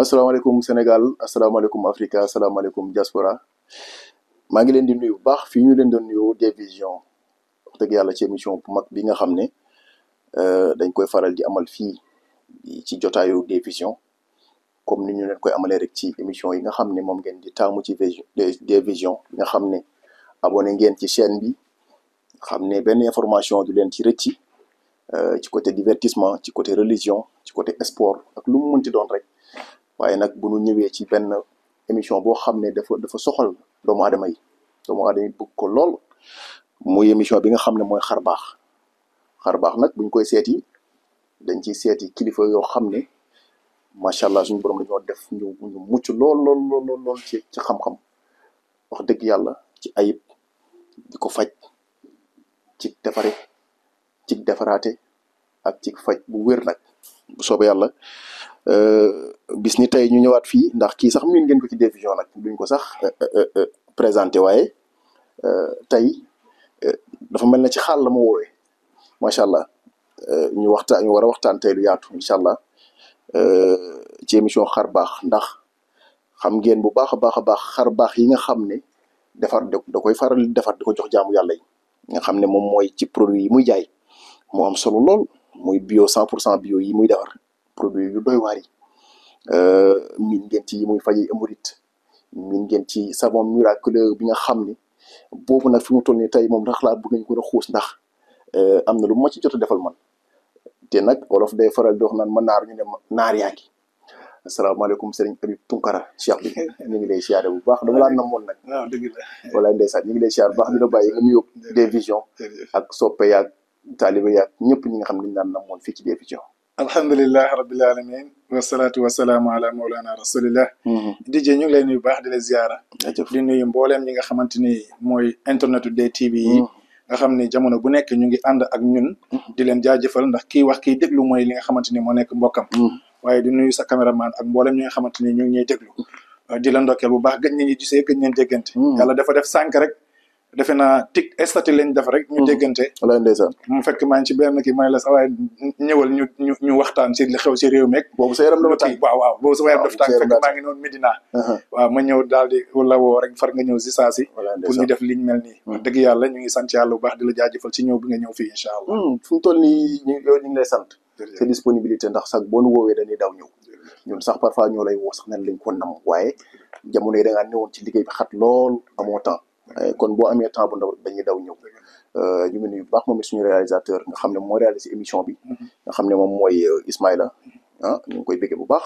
asalaamaaleykum Sénégal asalaamaaleykum Africa asalaamaaleykum diaspora maa ngi leen di nuyu bu baax fii ñu leen doon nuyu Des Visions wax dëgg yàlla ci émission bu mag bi nga xam ne dañ koy faral di amal fii ci jotaayu Des Visions comme ni ñu leen koy amalee rek ci émission yi nga xam ne moom ngeen di taamu ci Des Visions nga xam ne abonné ngeen ci chaîne bi xam ne benn information du leen ci rëcci ci côté divertissement ci côté religion ci côté sport ak lu mu mënti doon rek. waaye nag bu ñu ñëwee ci benn émission boo xam ne dafa soxal doomu aadama yi bëgg ko lool muy émission bi nga xam ne mooy xar baax nag buñ koy seeti dañ ciy seeti kilifa yoo xam ne macha allah suñu borom dañoo def ñu mucc lool ci xam-xam wax dëgg yàlla ci ayib di ko faj ci defare ci defaraate ak ci faj bu wér nag bu soobee yàlla. bis ni tey ñu ñëwaat fii ndax kii sax miin ngeen ko ci Des Visions nag duñ ko sax présenté waaye tey dafa mel na ci xaal la ma woowee macha allah ñu war a waxtaan tey lu yaatu incha allah ci émission xar baax ndax xam ngeen bu baax a baax xar baax yi nga xam ne defar da koy faral di defar di ko jox jaamu yàlla yi nga xam ne moom mooy ci produit yi muy jaay moo am solo lool muy bio 100% bio yi muy defar produit yu doy waar yi min ngeen ci muy faji hémorroïde min ngeen ci savon miraculeux bi nga xam ne boobu nag fi mu toll nii tey moom ndax laa bëgg ñu ko a xuus ndax am na lu ma ci jot a defal man te nag wolof day faral di wax naan ma naar ñu ne naar yaa ngi asalaamaaleykum Serigne Habib Tounkara Cheikh bi ñu ngi lay siyaare bu baax dama laa namoon nag. waaw dëgg la wala ndeysaan ñu ngi lay siyaare bu baax di la bàyyi nga nuyoo Des Visions ak soppe yaag taalibe yaag ñëpp ñi nga xam ne dañu daan namoon fii ci Des Visions. alhamdulilah rabbil alamin wasalaatu wasalaamu ala mawlana rasulillah DJ ñu ngi lay nuyu baax di la ziara di nuyu mbooleem ñi nga xamante ni mooy internetu DTV yi nga xam ne jamono bu nekk ñu ngi ànd ak ñun di leen jaajëfal ndax kii wax kii déglu mooy li nga xamante ni moo nekk mbokkam waaye di nuyu sa caméraman ak mbooleem ñi nga xamante ni ñu ngi ñuy déglu di la ndokkeel bu baax gëj nañu gisee gëj nañ déggante yàlla dafa def sànq rek defe naa statut lañ def rek ñu déggante wala ndeysaan mu fekk maa ngi ci benn kii may la sa waaye ñëwal ñu waxtaan si li xew si réew meeg boobu sa yaram dafa tàng waaw boobu sa yaram dafa tàng fekk maa ngi noonu Medina waaw ma ñëw daal di la woo rek far nga ñëw si saa si pour ñu def liñ mel nii wax dëgg yàlla ñu ngi sant yàlla bu baax di la jaajëfal ci ñëw bi nga ñëw fii incha allah fu mu toll nii yow ñu ngi lay sant sa disponibilité ndax sax boo nu woowee dañuy daw ñëw ñun sax parfois ñoo lay woo sax nan lañ ko nam waaye jamono yi da ngaa ñëwoon ci liggéey bi xat lool amoo temps kon boo amee temps bu ndaw dañuy daw ñëw ñu ngi nuyu bu baax moom suñu réalisateur nga xam ne moo réalisé émission bi nga xam ne moom mooy Ismaïla ñu ngi koy béggee bu baax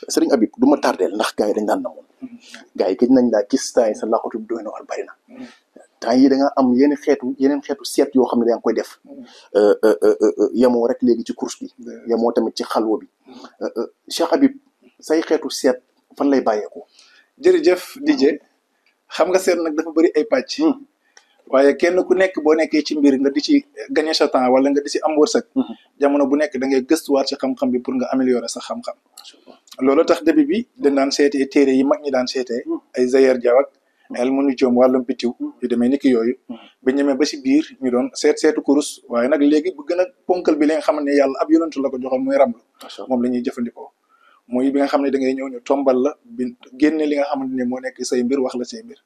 Serigne Habib du ma tardeel ndax gars yi dañ daan namoon gars yi gëj nañ laa gis temps yi sa laqatu bi doy na war bari na temps yi da nga am yeneen xeetu seet yoo xam ne da nga koy def yemoo rek léegi ci course bi yemoo tamit ci xalwa bi Cheikh Habib say xeetu seet fan lay bàyyeekoo jërëjëf DJ xam nga seet nag dafa bëri ay pàcc waaye kenn ku nekk boo nekkee ci mbir nga di ci gagner sa temps wala nga di ci am wërsëg jamono bu nekk da ngay gëstuwaat ci xam-xam bi pour nga améliorer sa xam-xam loolu tax début bi dañ daan seetee téere yi mag ñi daan seetee ay Zayer Diaw ak El Munu Joom wàllum bitiw yu demee ni ki yooyu ba ñemee ba si biir ñu doon seetu kurus waaye nag léegi bu gën a ponkal bi li nga xam ne yàlla ab yonentu la ko joxoon muy ramlu moom la ñuy jëfandikoo mooy bi nga xam ne da ngay ñëw ñu tombal la bi génne li nga xamante ne moo nekk say mbir wax la say mbir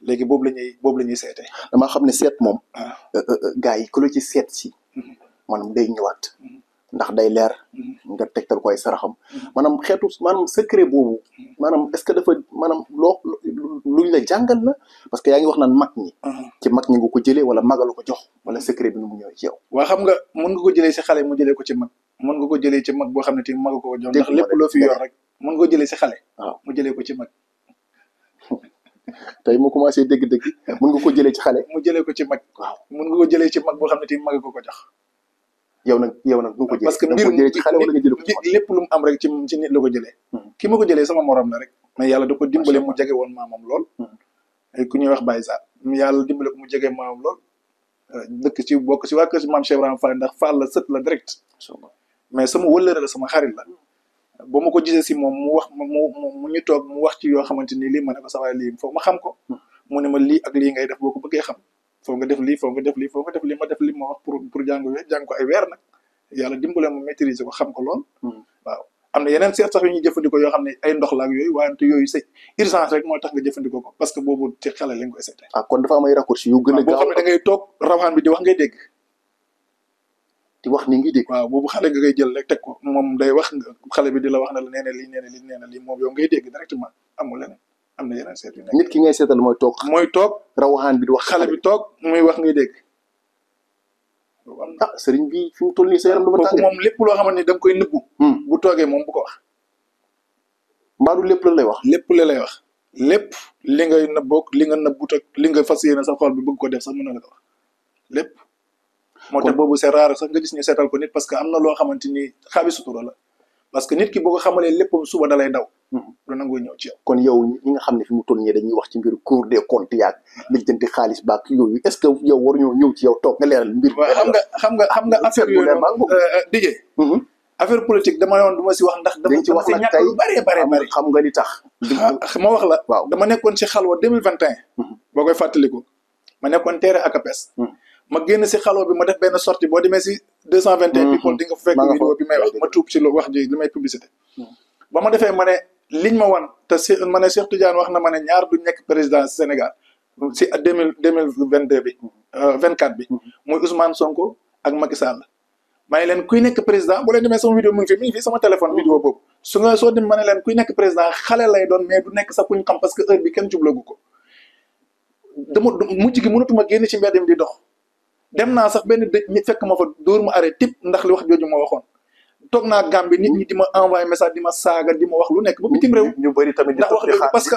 léegi boobu la ñuy seetee damaa xam ne seet moom gars yi ku la ci seet si maanaam day ñëwaat ndax day leer nga tegtal ko ay saraxam maanaam secret boobu maanaam est-ce que dafa maanaam luñ la jàngal la parce que yaa ngi wax naan mag ñi ci mag ñi nga ko jëlee wala magalu ko jox wala secret bi nu mu ñëwee ci yow waa xam nga mën nga ko jëlee si xale mu jëlee ko ci mag mën nga ko jëlee ci mag boo xam ne ti mag ko jox ndax lépp loo fi yor rek mën nga ko jëlee si xale waaw mu jëlee ko ci mag tey mu commencé dégg-dégg mën nga ko jëlee ci xale mu jëlee ko ci mag waaw mën nga ko jëlee ci mag boo xam ne ti mag ko jox yow nag nga ko jëlee parce que mbir jëlee ci xale wala nga jëlee ko ci mag lépp lu mu am rek ci nit la ko jëlee ki ma ko jëlee sama morom la rek mais yàlla da ko dimbale mu jege woon maamam lool ku ñuy wax Baye Sarr yàlla dimbale ko mu jege maamam lool dëkk ci bokk si waa kër si maam Cheikh Ibrahima Fall ndax Fall la sët la direct mais sama wëllëre la sama xarit la ba ma ko gisee si moom mu wax mu ñu toog mu wax ci yoo xamante ni lii ma ne ko sa waay lii foog ma xam ko mu ne ma lii ak lii ngay def boo ko bëggee xam foog nga def lii foog nga def lii foog nga def lii ma def li ma wax pour jàng ko ay weer nag yàlla dimbale ma maîtriser ko xam ko lool waaw am na yeneen seet sax yu ñuy jëfandikoo yoo xam ne ay ndox la ak yooyu wante yooyu c'est urgence rek moo tax nga jëfandikoo ko parce que boobu ci xale lañ koy seetee. ah kon dafa am ay raccourcis yu gën a boo gaaw xam ne da ngay toog rawaan bi di wax ngay dégg. di wax ni ngi dégg. waaw boobu xale nga koy jël rek teg ko moom day wax xale bi di la wax ne la nee na lii nee na lii nee na lii moom yow ngay dégg directement amul leneen am na yeneen seet yu nekk. nit ki ngay seetal mooy toog. mooy toog rawaxaan bi di wax. xale bi toog muy wax ngay dégg. ah sëriñ bi fi mu toll nii sa yaram dafa tàng. moom lépp loo xamante ni da nga koy nëbbu. bu toogee moom bu ko wax. mbaadu lépp la lay wax. lépp la lay wax. lépp li ngay nëbboog li nga nëbbut ak li nga fas yéene sa xol bi bëgg ko def sax mën na la ko wax lépp. moo tax boobu c'est rare sax nga gis ñu seetal ko nit parce que am na loo xamante ni xaabi sutura la parce que nit ki boo ko xamalee léppam suba da lay daw. du nangoo ñëw ci yow. kon yow ñi nga xam ne fi mu toll nii dañuy wax ci mbiru Cour des comptes yaag lijjanti xaalis baak yooyu est-ce que yow waruñoo ñëw ci yow toog nga leeral mbir. waaw xam nga affaire yooyu noonu dijee affaire politique dama yoon du ma si wax ndax. dama si ñàkk lu bari xam nga li tax. ma wax la. waaw dama nekkoon ci xalwa 2021. boo koy fàttaliku ma nekkoon teere ak APS. ma génn si xalwa bi ma def benn sortie boo demee si 221 people di nga fa fekk vidéo bi may wax ma tuub ci lu wax ji li may publicité. ba ma defee ma ne liñ ma wan te ma ne Cheikh Tidiane wax na ma ne ñaar du nekk président Sénégal si 2022 bi 24 bi muy Ousmane Sonko ak Macky Sall ma ne leen kuy nekk président bu leen demee sama vidéo mu ngi fi sama téléphone vidéo boobu soo dem ma ne leen kuy nekk président xale lay doon mais du nekk sax kuñ xam parce que heure bi kenn jublagu ko mujj gi mënatuma génn ci mbedd mi di dox dem naa sax benn dëj ñi fekk ma fa dóor ma arrêté tip ndax li wax jooju ma waxoon toog naa Gambie nit ñi di ma envoyé message di ma saaga di ma wax lu nekk ba bitim réew. ñu bëri tamit ndax wax dëgg parce que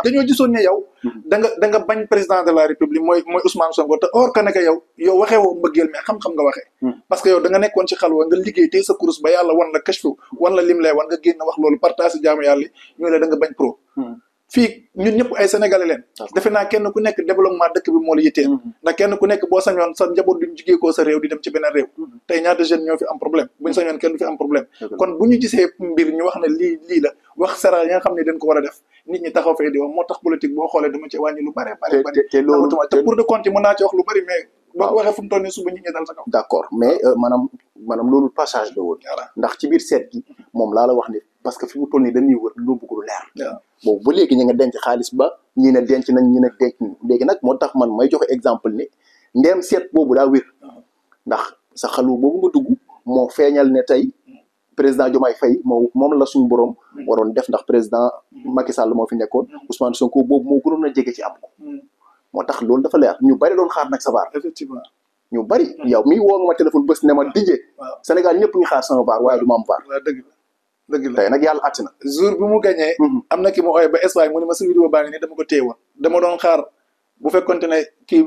dañoo gisoon ne yow. da nga bañ président de la république mooy Ousmane Sonko te or que ne que yow waxee woo mbëggeel mais xam-xam nga waxee. parce que yow da nga nekkoon ci xalwa nga liggéey tey sa kurus ba yàlla wan la kashfu wan la lim lay wan nga génn wax loolu partage jaamu yàlla ñu la da nga bañ pro. fii ñun ñëpp ay sénégalais leen defe naa kenn ku nekk développement dëkk bi moo la yitteel ndax kenn ku nekk boo sañoon sa njaboot duñ jugee koo sa réew di dem ci beneen réew tey ñaata jeunes ñoo fi am problème buñ sañoon kenn du fi am problème kon bu ñu gisee mbir ñu wax ne lii la wax sara yi nga xam ne dañ ko war a def nit ñi taxaw fee di wax moo tax politique boo xoolee dama ci wàññi lu bari te pour de compte mën naa ci wax lu bari mais boo ko waxee fu mu toll nii suba nit ñi dal sa kaw d'accord mais maanaam loolu passage la woon ndax ci biir seet gi moom laa la wax ni parce que fi mu toll nii dañuy wër lu bëgg lu leer boobu ba léegi ñu nga denc xaalis ba ñii ne denc nañ ñi ne denc léegi nag moo tax man may joxe exemple ni ndeem seet boobu daa wér ndax sa xalu boobu nga dugg moo feeñal ne tey président Diomaye Faye moom la suñu borom waroon def ndax président Macky Sall moo fi nekkoon Ousmane Sonko boobu moo gënoon a jege ci am ko moo tax loolu dafa leer ñu bari doon xaar nag sa baar effectivement ñu bari yow mii woo nga ma téléphone bés ne ma dijee Sénégal ñëpp ngi xaar sama baar waaye du ma am baar dëgg la tey nag yàlla àtt na jour bi mu gañee am na ki ma ooy ba Espagne mu ne ma sa vidéo baa ngi nii dama ko téye woon dama doon xaar bu fekkonte ne kii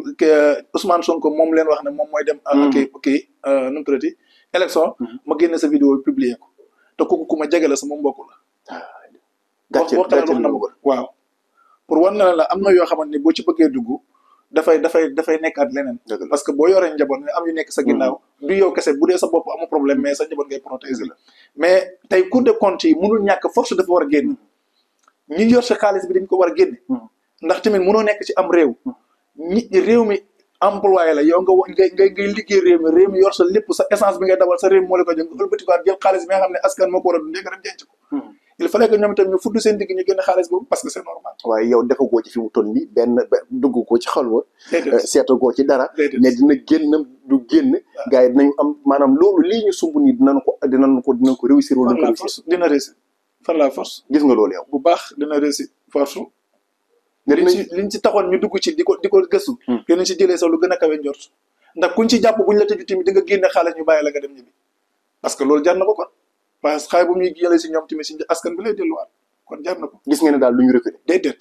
Ousmane Sonko moom leen wax ne moom mooy dem kii nu mu tuddati élection ma génne sa vidéo bi publier ko te kooku ku ma jege la sama mbokk la gàcce wax na ma waaw pour wan na la am na yoo xamante ni boo ci bëggee dugg dafay nekkaat leneen parce que boo yoree njaboot nga am yu nekk sa ginnaaw du yow kese bu dee sa bopp amu problème mais sa njaboot ngay protéger la mais tey Cour des comptes yi mënul ñàkk force dafa war a génn ñi yor sa xaalis bi dañ ko war a génne ndax tamit mënoo nekk ci am réew réew mi employé la yow ngay liggéey réew mi yor sa lépp sa essence bi ngay dawal sa réew mi moo la ko jël nga ëlbatikuwaat jël xaalis bi nga xam ne askan moo ko war a dundee nga dem denc ko il fallait que ñoom itam ñu fudd seen digg ñu génn xaalis boobu parce que c'est normal waaye yow defagoo ci fi mu toll nii benn dugg ko ci xalwa seetagoo ci dara ne dina génn du génn gars yi dinañu am maanaam loolu lii ñu sumb nii dinañ ko réussir wala dinañ ko réussir dina réussir par la force gis nga loolu yow bu baax dina réussir force liñ ci taxoon ñu dugg ci di ko gëstu dinañ ci jëlee sax lu gën a kawe njort ndax kuñ ci jàpp buñ la tëju tamit di nga génne xaalis ñu bàyyi la nga dem ñibbi parce que loolu jar na ko kon parce que xaay bu muy jëlee si ñoom tamit si askan bi lay delluwaat kon jar na ko gis ngeen ne daal duñu reculer déedéet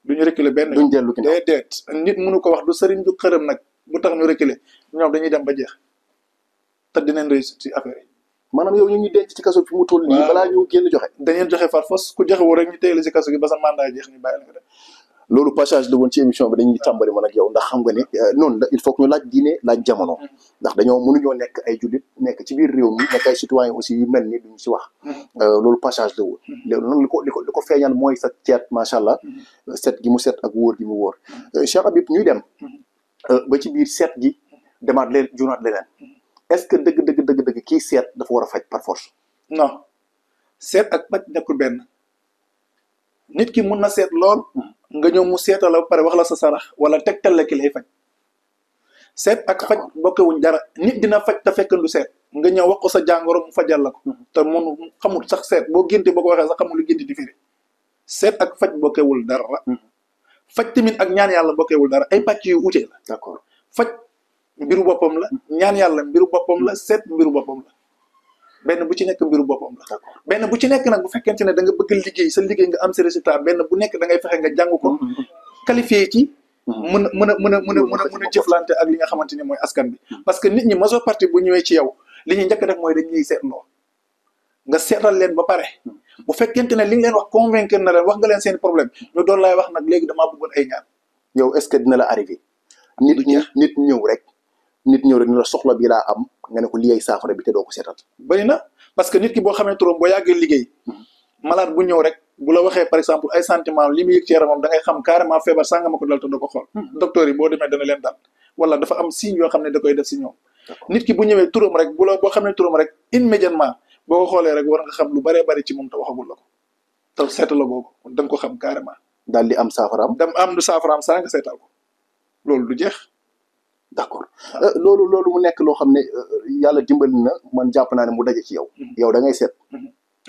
duñu reculer benn duñ dellu ginnaaw déedéet nit mënu ko wax du sëriñ du xërëm nag bu tax ñu reculer ñoom dañuy dem ba jeex te dinañ réussir ci affaire yi maanaam yow ñu denc ci kaso fi mu toll nii balaa ñu génn joxe dañeen joxe far fos ku joxe woo rek ñu téye la si kaso gi ba sa mandat jeex ñu bàyyi la nga dem loolu passage la woon ci émission bi dañuy tàmbali man ak yow ndax xam nga ne noonu la il faut que ñu laaj diine laaj jamono ndax dañoo mënuñoo nekk ay jullit nekk ci biir réew mi nekk ay citoyen aussi yu mel ni duñ ci wax loolu passage la woon léegi noonu li ko feeñal mooy sa ceet macha allah set gi mu set ak wóor gi mu wóor Cheikh Habib ñuy dem ba ci biir seet gi demaat leen junaat leneen est-ce que dëgg kii seet dafa war a faj par force non seet ak faj nekkul benn nit ki mun na seet lool nga ñëw mu seetal la ba pare wax la sa sarax wala tegtal la ki lay faj seet ak faj bokkewuñ dara nit dina faj te fekk du seet nga ñëw wax ko sa jàngoro mu fajal la ko te mun xamul sax seet boo génte boo ko waxee sax xamul lu génte di firi seet ak faj bokkewul dara faj tamit ak ñaan yàlla bokkewul dara ay pàcc yu ute la d'accord faj mbiru boppam la ñaan yàlla mbiru boppam la seet mbiru boppam la benn bu ci nekk mbiru boppam la benn bu ci nekk nag bu fekkente ne da nga bëgg liggéey sa liggéey nga am sa résultat benn bu nekk da ngay fexe nga jàng ko qualifié ci mën a jëflante ak li nga xamante ni mooy askan bi parce que nit ñi majeure partie bu ñëwee ci yow li ñuy njëkk def mooy dañuy seetloo nga seetal leen ba pare bu fekkente ne li nga leen wax convaincre na leen wax nga leen seen problème ñu doon laay wax nag léegi damaa bëggoon ay ñaan yow est-ce que dina la arrivé nit ñëw rek ni la soxla bi laa am nga ne ko liggéey saafara bi te doo ko seetal bëri na parce que nit ki boo xamee turam boo yàggee liggéey malade bu ñëw rek bu la waxee par exemple ay sentiment li mu yëg ci yaramam da ngay xam carrément feebar sàngama ko dal te doo ko xool docteur yi boo demee dana leen dal wala dafa am signe yoo xam ne da koy def si ñoom nit ki bu ñëwee turam rek boo xamee turam rek immédiatement boo ko xoolee rek war nga xam lu bëree bëri ci moom te waxagul la ko te seetal la boobu da nga ko xam carrément daal di am saafaraam am du saafaraam saa nga seetal ko loolu du jeex d'accord loolu mu nekk loo xam ne yàlla dimbali na man jàpp naa ne mu daje ci yow yow da ngay seet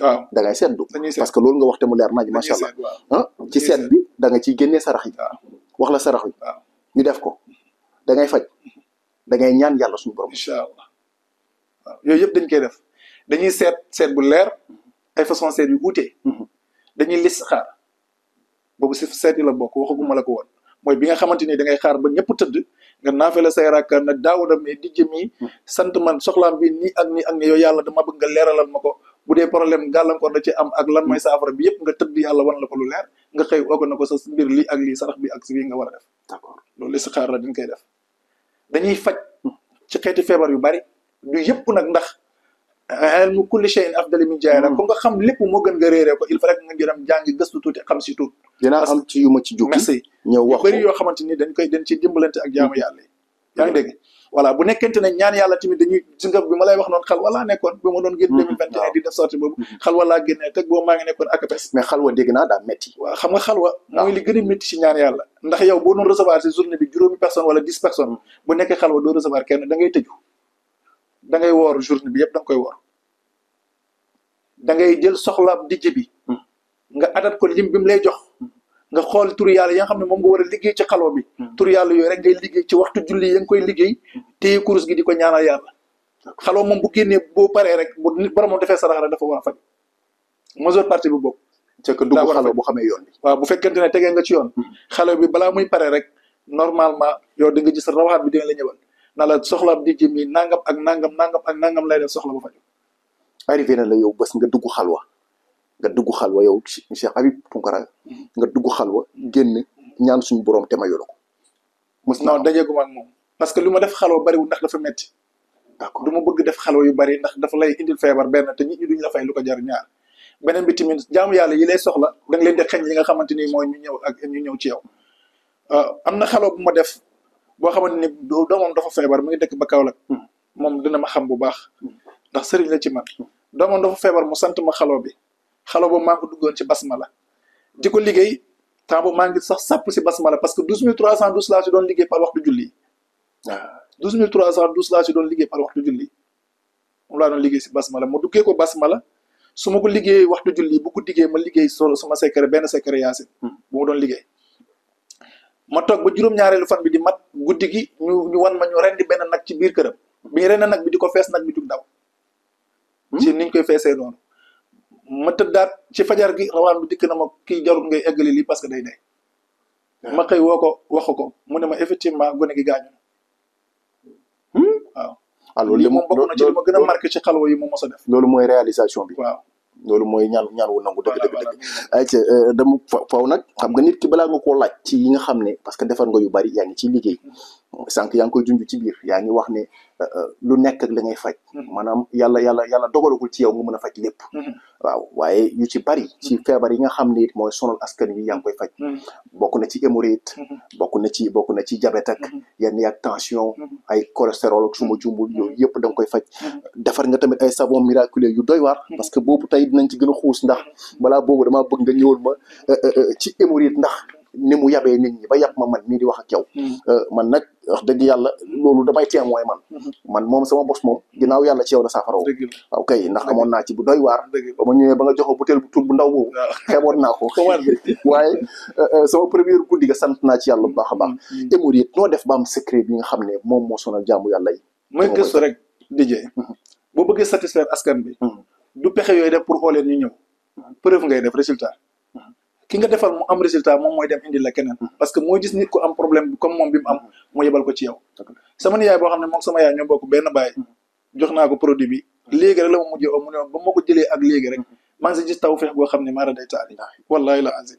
waaw da ngay seetlu parce que loolu nga wax te mu leer naaj macha allah ci seet bi da nga ciy génnee sarax yi wax la sarax yi ñu def ko da ngay faj da ngay ñaan yàlla suñu borom incha allah waaw yooyu yëpp dañ koy def dañuy seet bu leer ay façon seet yu uute dañuy listixaar boobu si seet yi la bokk waxaguma la ko woon mooy bi nga xamante ni da ngay xaar ba ñëpp tëdd nga naafela say rakka na daawuda mais di jëmi sant man soxlaam bi nii ak nii ak nii yow yàlla dama bëgg nga leeralal ma ko bu dee problème gàllankoor da ci am ak lan mooy saafara bi yëpp nga tëdd yàlla wan la ko lu leer nga xëy oogo na ko sa mbir lii ak lii sarax bi ak si bii nga war a def d'accord loolu listixaar la dañ koy def dañuy faj ci xeeti feebar yu bari du yëpp nag ndax ilmu kulli shay'in afdal min jaahila ko nga xam lépp moo gën nga réeree ko il faut rek nga jëram jàngi gëstu tuuti xam si tuut dinaa am ci yu ma ci jukki merci ñëw wax bëri yoo xamante ni dañ ci dimbalante ak jaamu yàlla yi yaa ngi dégg voilà bu nekkente ne ñaan yàlla tamit dañuy gis nga bi ma lay wax noonu xal walaa nekkoon bi ma doon génn 2021 di def sortie boobu xal walaa génnee teg boobu maa ngi nekkoon akapes mais xalwa dégg naa daa métti waaw xam nga xalwa mooy li gën a métti si ñaan yàlla ndax yow boo doon recevoir si journée bi 5 personnes wala 10 personnes bu nekkee xalwa doo recevoir kenn da ngay tëju da ngay woor journée bi yëpp da nga koy woor da ngay jël soxlaab dijj bi nga adat ko lim bi mu lay jox nga xool turu yàlla yi nga xam ne moom nga war a liggéey ci xalwa bi turu yàlla yooyu rek ngay liggéey ci waxtu julli ya nga koy liggéey téye kurus gi di ko ñaanal yàlla xalwa moom bu génnee boo paree rek bu nit borom moom defee sarax rek dafa war a faj majeure partie bi bokk c'est que dugg xalwa bu xamee yoon bi waaw bu fekkente ne tegee nga ci yoon xalwa bi balaa muy pare rek normalement yow di nga gis rawaxaat bi dina la ñëwal na la soxlaab dijj mi nangam ak nangam lay def soxla ba faj arrivé na la yow bés nga dugg xalwa yow Cheikh Habib Tounkara nga dugg xalwa génn ñaan suñu borom te mayoo la ko mos non dajeeguma ak moom parce que lu ma def xalwa bariwul ndax dafa metti d'accord du ma bëgg def xalwa yu bari ndax dafa lay indil feebar benn te nit ñi duñ la fay lu ko jar ñaar beneen bi tamit jaamu yàlla yi lay soxla da nga leen di xeñ li nga xamante ni mooy ñu ñëw ci yow am na xalwa bu ma def boo xamante ni doomam dafa feebar mu ngi dëkk ba Kaolack moom dina ma xam bu baax ndax sëriñ la ci man doomam dafa feebar mu sant ma xalwa bi xalwa boobu maa ngi ko duggoon ci basmala di ko liggéey temps boobu maa ngi sax sàpp si basmala parce que 12312 laa si doon liggéey par waxtu julli waaw 12312 laa si doon liggéey par waxtu julli moom laa doon liggéey si basmala ma duggee ko basmala su ma ko liggéey waxtu julli bu ko diggee ma liggéey solo sama secret benn secret yaasin bu ma doon liggéey ma toog ba juróom-ñaareelu fan bi di mat guddi gi ñu wan ma ñu rendi benn nag ci biir këram bi ñu rendi nag bi di ko fees nag bi jug daw ci niñ koy feesee noonu ma tëddaat ci fajar gi rawaan bi dikk na ma kii jarul ngay eggali lii parce que day dee ma xëy woo ko waxu ko mu ne ma effectivement gone gi gaañu waaw lii moom bokk na ci li ma gën a marqué ci xalwa yi moom mos a def loolu mooy réalisation bi waaw loolu mooy ñaan wu nangu dëgg ayca dama faw nag xam nga nit ki balaa nga koo laaj ci yi nga xam ne parce que defar nga yu bari yaa ngi ciy liggéey sànq yaa ngi koy junj ci biir yaa ngi wax ne lu nekk ak la ngay faj maanaam yàlla dogalagul ci yow nga mën a faj lépp waaw waaye yu ci bari ci feebar yi nga xam ne it mooy sonal askan wi yaa ngi koy faj bokk na ci hémorroïde bokk na ci diabète ak yenn ak tension ay cholestérol ak suma jumbul yooyu yëpp da nga koy faj defar nga tamit ay savon miraculeux yu doy waar parce que boobu tey dinañ ci gën a xuus ndax balaa boobu damaa bëgg nga ñëwal ma ci hémorroïde ndax ni mu yabee nit ñi ba yab ma man mii di wax ak yow man nag wax dëgg yàlla loolu damay témoin man moom sama bos moom ginnaaw yàlla ci yow la saafara waaw kay ndax amoon naa ci bu doy waar ba ma ñëwee ba nga joxo butéel bu tuut bu ndaw boobu xeeboon naa ko waaye sama première guddi ga sant naa ci yàlla bu baax a baax hémorroïde noo def ba am secret bi nga xam ne moom moo sonal jaamu yàlla yi mooy gëstu rek DJ boo bëggee satisfaire askan bi du pexe yooyu def pour xooleen ñu ñëw preuve ngay def résultat ki nga defal mu am résultat moom mooy dem indi la keneen parce que mooy gis nit ku am problème bi comme moom bi mu am mu yebal ko ci yow sama niyaay boo xam ne moom sama yaay ñoo bokk benn baay jox naa ko produit bi léegi rek la ma mujjee mu ne ba ma ko jëlee ak léegi rek maa ngi si gis taw feex boo xam ne maara day taali wallahi la azim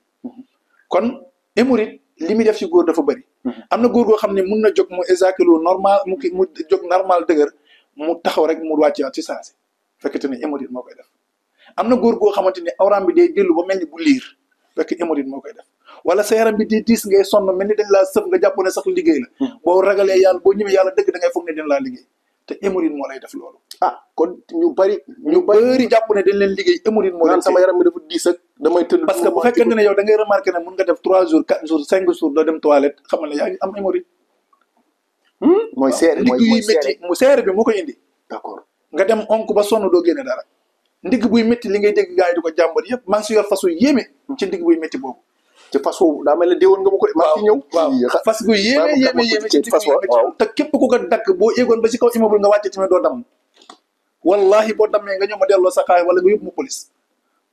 kon hémorroïde li muy def ci góor dafa bëri am na góor goo xam ne mun na jóg mu éjaculé normal mu jóg normal dëgër mu taxaw rek mu wàccewaat ci saasi fekkete ne hémorroïde moo koy def am na góor goo xamante ne awraam bi day dellu ba mel ni bu liir fekk hémorroïde moo koy def wala sa yaram bi di diis ngay sonn mel ni dañ laa sëf nga jàpp ne sax liggéey la boo ragalee yàlla boo ñëwee yàlla dëgg da ngay foog ne dañ laa liggéey te hémorroïde moo lay def loolu kon ñu bari jàpp ne dañ leen liggéey hémorroïde moo leen sama yaram bi dafa diis ak damay tëdd parce que bu fekkente ne yow da ngay remarqué ne mun nga def 3 jours 4 jours 5 jours doo dem toilette xamal ne yaa ngi am hémorroïde mooy seere liggéey métti mu seere bi moo koy indi d'accord nga dem onk ba sonn doo génne dara ndigg buy métti li ngay dégg gars yi di ko jàmbat yëpp maa ngi si yor fasu yéeme ci ndigg buy métti boobu ci fas woowu daa mel ne déwoon nga ma ko maa ngi ñëw waaw fas gu yéeme ci ndigg buy métti te képp ku ko dagg boo éegoon ba si kaw immeuble nga wàcce tamit doo damm wallahi boo dammee nga ñëw ma delloo sa xaay wala nga yóbbu ma police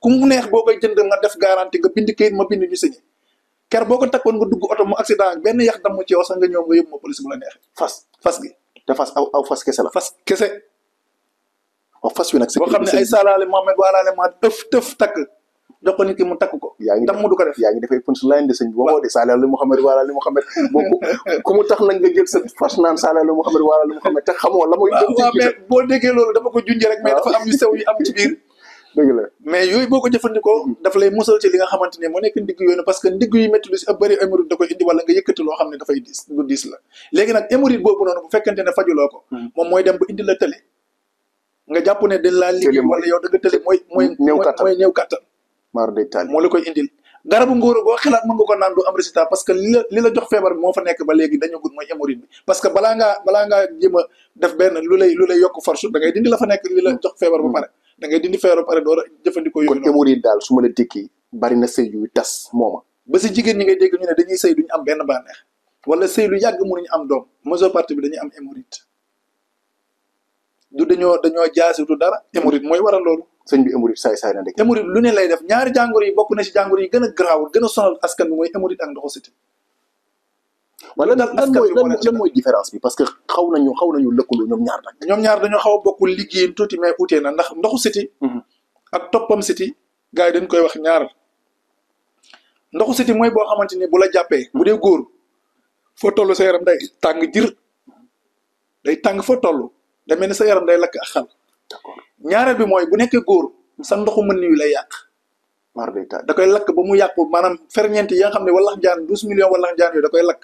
ku mu neex boo koy jënd nga def garantie nga bind kayit ma bind ñu signé ker boo ko takkoon nga dugg oto mu accident benn yax damm ci yow sax nga ñëw nga yóbbu ma police bu la neexee fas gi te fas aw fas kese la fas kese fas wi nag boo xam ne ay salaale Mohamed waalaale ma tëf takk jox ko nit ki mu takk ko tam mu du ko def yaa ngi defay punchline de sëñ bi waxoo de salaale Mohamed waalaale Mohamed boobu ku mu tax nag nga jël sa fas naan salaale Mohamed waalaale Mohamed te xamoo la muy waaw mais boo déggee loolu dama ko junjee rek mais dafa am yu sew yu am ci biir dëgg la mais yooyu boo ko jëfandikoo dafa lay musal ci li nga xamante ne moo nekk ndigg yooyu parce que ndigg yu métti lu si ëpp bëri hémorroïde da koy indi wala nga yëkkati loo xam ne dafay diis lu diis la léegi nag hémorroïde boobu noonu bu fekkente ne fajuloo ko moom mooy dem ba indi la tële nga jàpp ne dañ laa liggéey wala yow da nga tële mooy néew kattan maar day taal moo la koy indil garabu ngóor boo xalaat mën nga ko naan du am résultat parce que li la jox feebar bi moo fa nekk ba léegi dañu gudd mooy hémorroïde bi parce que balaa ngaa jéem a def benn lu lay yokk force da ngay dindi la fa nekk li la jox feebar ba pare da ngay dindi feebar ba pare door a jëfandikoo yooyu kon hémorroïde daal su ma la dékkee bari na sëy yu tas mooma ba si jigéen ñi ngay dégg ñu ne dañuy sëy duñu am benn bànneex wala sëy lu yàgg mënuñu am doom majeure partie bi dañuy am hémorroïde du dañoo jaasitu dara hémorroïde mooy waral loolu sëñ bi hémorroïde saay na dëkk hémorroïde lu ne lay def ñaari jàngoro yi bokk na si jàngoro yi gën a garaaw gën a sonal askan bi mooy hémorroïde ak ndoxu siti wala daal lan mooy différence bi parce que xaw nañu lëkkaloo ñoom ñaar nag ñoom ñaar dañoo xaw a bokkul liggéeyin tuuti mais utee na ndax ndoxu siti ak toppam siti gars yi dañ koy wax ñaar ndoxu siti mooy boo xamante ni bu la jàppee bu dee góor foo toll sa yaram day tàng jir day tàng foo toll da mel ni sa yaram day lakk ak xal ñaareel bi mooy bu nekkee góor sa ndoxu mën yu lay yàq da koy lakk ba mu yàqu maanaam ferñeent yi nga xam ne wallax njaan 12 millions wallax njaan yooyu da koy lakk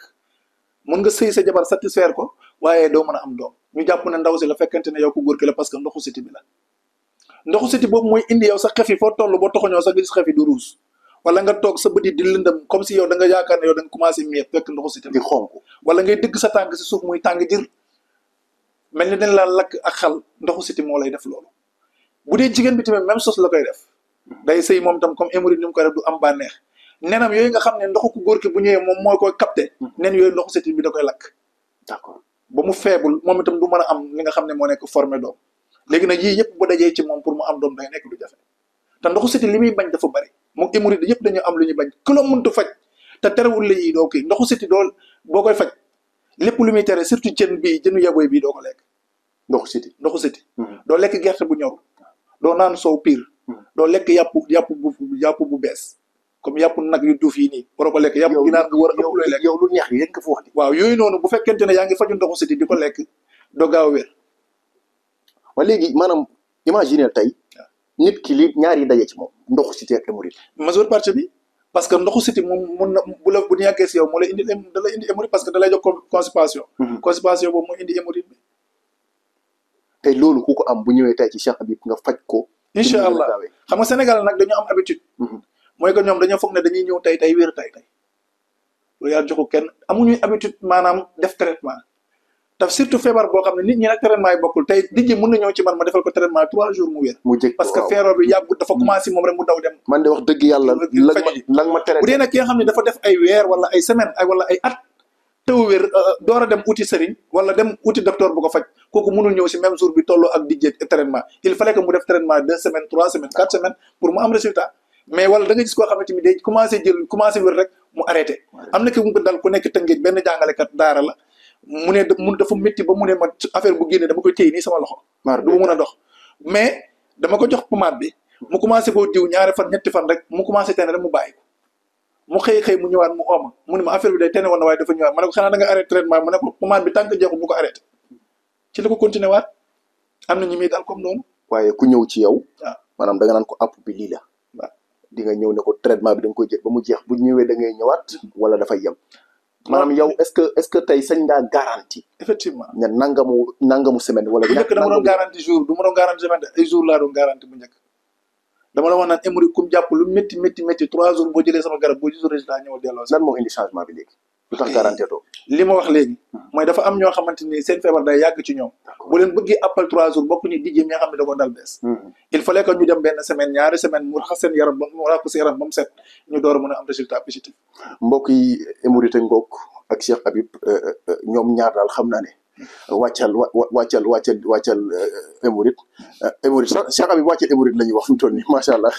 mën nga sëy sa jabar satisfaire ko waaye doo mën a am doom ñu jàpp ne ndaw si la fekkente ne yow ko góor ki la parce que ndoxu siti bi la ndoxu siti boobu mooy indi yow sa xef yi foo toll boo toxoñoo sa gis xef yi du ruus wala nga toog sa bët yi di lëndëm comme si yow da nga yaakaar ne yow da nga commencé miet fekk ndoxu siti di xonk wala ngay dëgg sa tànk si suuf muy tàng jër mel ni dañ laa lakk ak xal ndoxu siti moo lay def loolu bu dee jigéen bi tamit même chose la koy def day sëy moom tam comme hémorroïde ni mu koy def du am bànneex nenam yooyu nga xam ne ndoxu ku góor ki bu ñëwee moom moo koy capté nen yooyu ndoxu siti bi da koy lakk d'accord ba mu faible moom itam du mën a am li nga xam ne moo nekk formé doom léegi nag yii yëpp bu dajee ci moom pour mu am doom day nekk du jafe te ndoxu siti li muy bañ dafa bari moom hémorroïde yëpp dañu am lu ñuy bañ ku la mëntu faj te terewul la yii doo kii ndoxu siti dool boo koy faj lépp lu muy tere surtout jënu yaboy bii doo ko lekk ndoxu siti doo lekk gerte bu ñor doo naan soow piir doo lekk yàpp bu bees comme yàpp nag yu duuf yi nii waroo ko lekk yàpp ginaar nga war a ëpp looy lekk yow lu neex yi rek nga fa wax di waaw yooyu noonu bu fekkente ne yaa ngi faju ndoxu siti di ko lekk doo gaaw a wér waaye léegi maanaam imaginer tey nit ki li ñaar yi daje ci moom ndoxu siti ak hémorroïde majeure partie bi parce que ndoxu siti moom mun na bu ñu yàggee si yow moo lay indi da lay indi hémorroïde parce que da lay jox constipation constipation boobu moo indi hémorroïde bi tey loolu ku ko am bu ñëwee tey ci Cheikh Habib nga faj ko incha allah xam nga Sénégal nag dañu am habitude mooy que ñoom dañoo foog ne dañuy ñëw tey wér tey loolu yàlla joxu kenn amuñuy habitude maanaam def traitement te surtout feebar boo xam ne nit ñi nag traitement yi bokkul tey dijji mën na ñëw ci man ma defal ko traitement 3 jours mu wér parce que feebar bi yàggut dafa commencé moom rek mu daw dem man de wax dëgg yàlla lan ma tere bu dee nag ki nga xam ne dafa def ay weer wala ay semaine wala ay at tew wér door a dem uti sëriñ wala dem uti docteur bu ko faj kooku mënul ñëw si même jour bi tolloo ak dijjee traitement il fallait que mu def traitement 2 semaines 3 semaines 4 semaines pour mu am résultat mais wala da nga gis koo xamante ni day commencé wér rek mu arrêté am na ki mu dal ku nekk Tëngéej benn jàngalekat daara la mu ne dafa métti ba mu ne ma affaire bu génne dama koy téye nii sama loxo du ma mën a dox mais dama ko jox pommade bi mu commencé koo diw ñaari fan ñetti fan rek mu commencé tene rek mu bàyyi ko mu xëy mu ñëwaat mu ooma mu ne ma affaire bi day tene woon na waaye dafa ñëwaat ma ne ko xanaa da nga arrêté traitement mu ne ko pommade bi tant que jeexul bu ko arrêté ci la ko continué waat am na ñi muy daal comme noonu waaye ku ñëw ci yow waaw maanaam da nga naan ko app bi lii la waaw di nga ñëw ne ko traitement bi da nga koy jël ba mu jeex bu ñëwee da ngay ñëwaat wala dafay yem maanaam yow est-ce que tey sañ ngaa garantie effectivement ne nangamu semaine wala bu njëkk dama doon garantie jour du ma doon garantie semaine ay jour laa doon garantie bu njëkk dama la wax naan hémorroïde kum jàpp lu métti 3 jours boo jëlee sama garab boo gisul résultat ñëwal delloo si lan moo indi changement bi léegi lu tax garantie too li ma wax léegi mooy dafa am ñoo xamante ni seen feebar day yàgg ci ñoom bu leen bëggee appal 3 jours bokk ñu dijjee mi nga xam ne da ko dal bees il fallait que ñu dem benn semaine ñaari semaine mu raxas seen yaram mu raxas yaram ba mu set ñu door a mën a am résultat positif mbokk yi hémorroïde ngoog ak Cheikh Habib ñoom ñaar daal xam naa ne wàccal hémorroïde Cheikh Habib wàccal hémorroïde la ñuy wax fi mu toll nii macha allah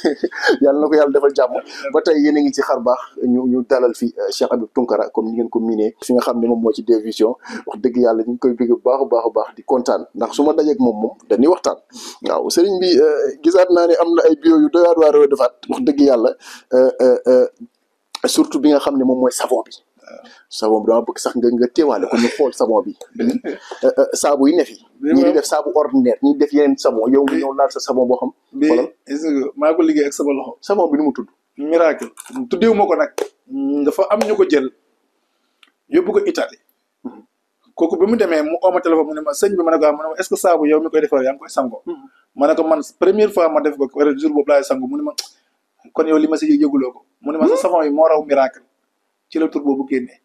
yàlla na ko yàlla defal jàmm ba tey yéen a ngi ci xar baax ñu dalal fi Cheikh Habib Tounkara comme ni ngeen ko miinee fi nga xam ne moom moo ci Dvision wax dëgg yàlla ñu ngi koy bëgg bu baax a baax di kontaan ndax su ma dajeeg moom dañuy waxtaan waaw sëriñ bi gisaat naa ne am na ay bio yu doy waar defaat wax dëgg yàlla surtout bi nga xam ne moom mooy savon bi savon bi dama bëgg sax nga teewaale ko ñu xool savon bi saabu yi ne fi ñi di def saabu ordinaire ñi def yeneen savon yow nga ñëw laal sa savon boo xam xoolal maa ko liggéey ak sama loxo savon bi ni mu tudd miracle tuddeewu ma ko nag dafa am ñu ko jël yóbbu ko Italie kooku bi mu demee mu ooma téléphone mu ne ma sëñ bi ma ne ko mu ne ma est-ce que saabu yow mi koy defar yaa ngi koy sango ma ne ko man première fois ma def ko jour boobu laay sango mu ne ma kon yow li ma si yëguloo ko mu ne ma sa savon yi moo raw miracle ci la tur boobu génnee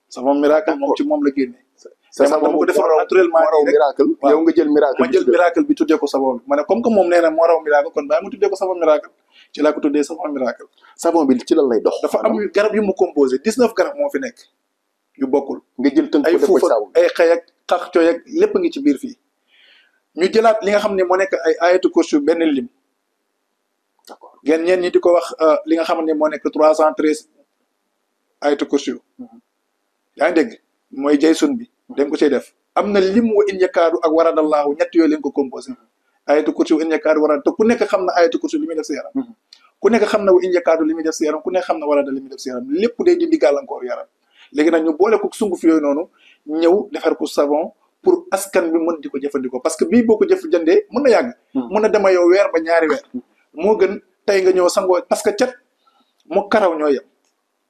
savon miracle moom ci moom la génnee sa savon dama ko defar naturellement moo raw miracle yow nga jël miracle ma jël miracle bi tuddee ko savon bi ma ne comme que moom nee na moo raw miracle kon bàyyi ma tuddee ko savon miracle ci laa ko tuddee savon miracle savon bi ci lan lay dox dafa am garab yu mu composé 19 garab moo fi nekk yu bokkul nga jël tënk ay ko def ko fuufa saabu ay xëy ak xax cooy ak lépp a ngi ci biir fii ñu jëlaat li nga xam ne moo nekk ay ayatu kursu benn lim d'accord ngeen ñeen ñi di ko wax li nga xam ne moo nekk 313 ayatu kursu yaa ngi dégg mooy jay sun bi dañ ko cay def am na lim wa in yakaadu ak waradallaahu ñett yooyu lañ ko composé ayatu kursu in yakaadu warada te ku nekk xam na ayatu kursu li muy def si yaram ku nekk xam na wa in yakaadu li muy def si yaram ku nekk xam na warada li muy def si yaram lépp day dindi gàllankoor yaram léegi nag ñu boole ko sunguf yooyu noonu ñëw defar ko savon pour askan bi mën di ko jëfandikoo parce que bii boo ko jëndee mën na yàgg mën na dema yow weer ba ñaari weer moo gën tey nga ñëw sangoo parce que cat mu karaw ñoo yem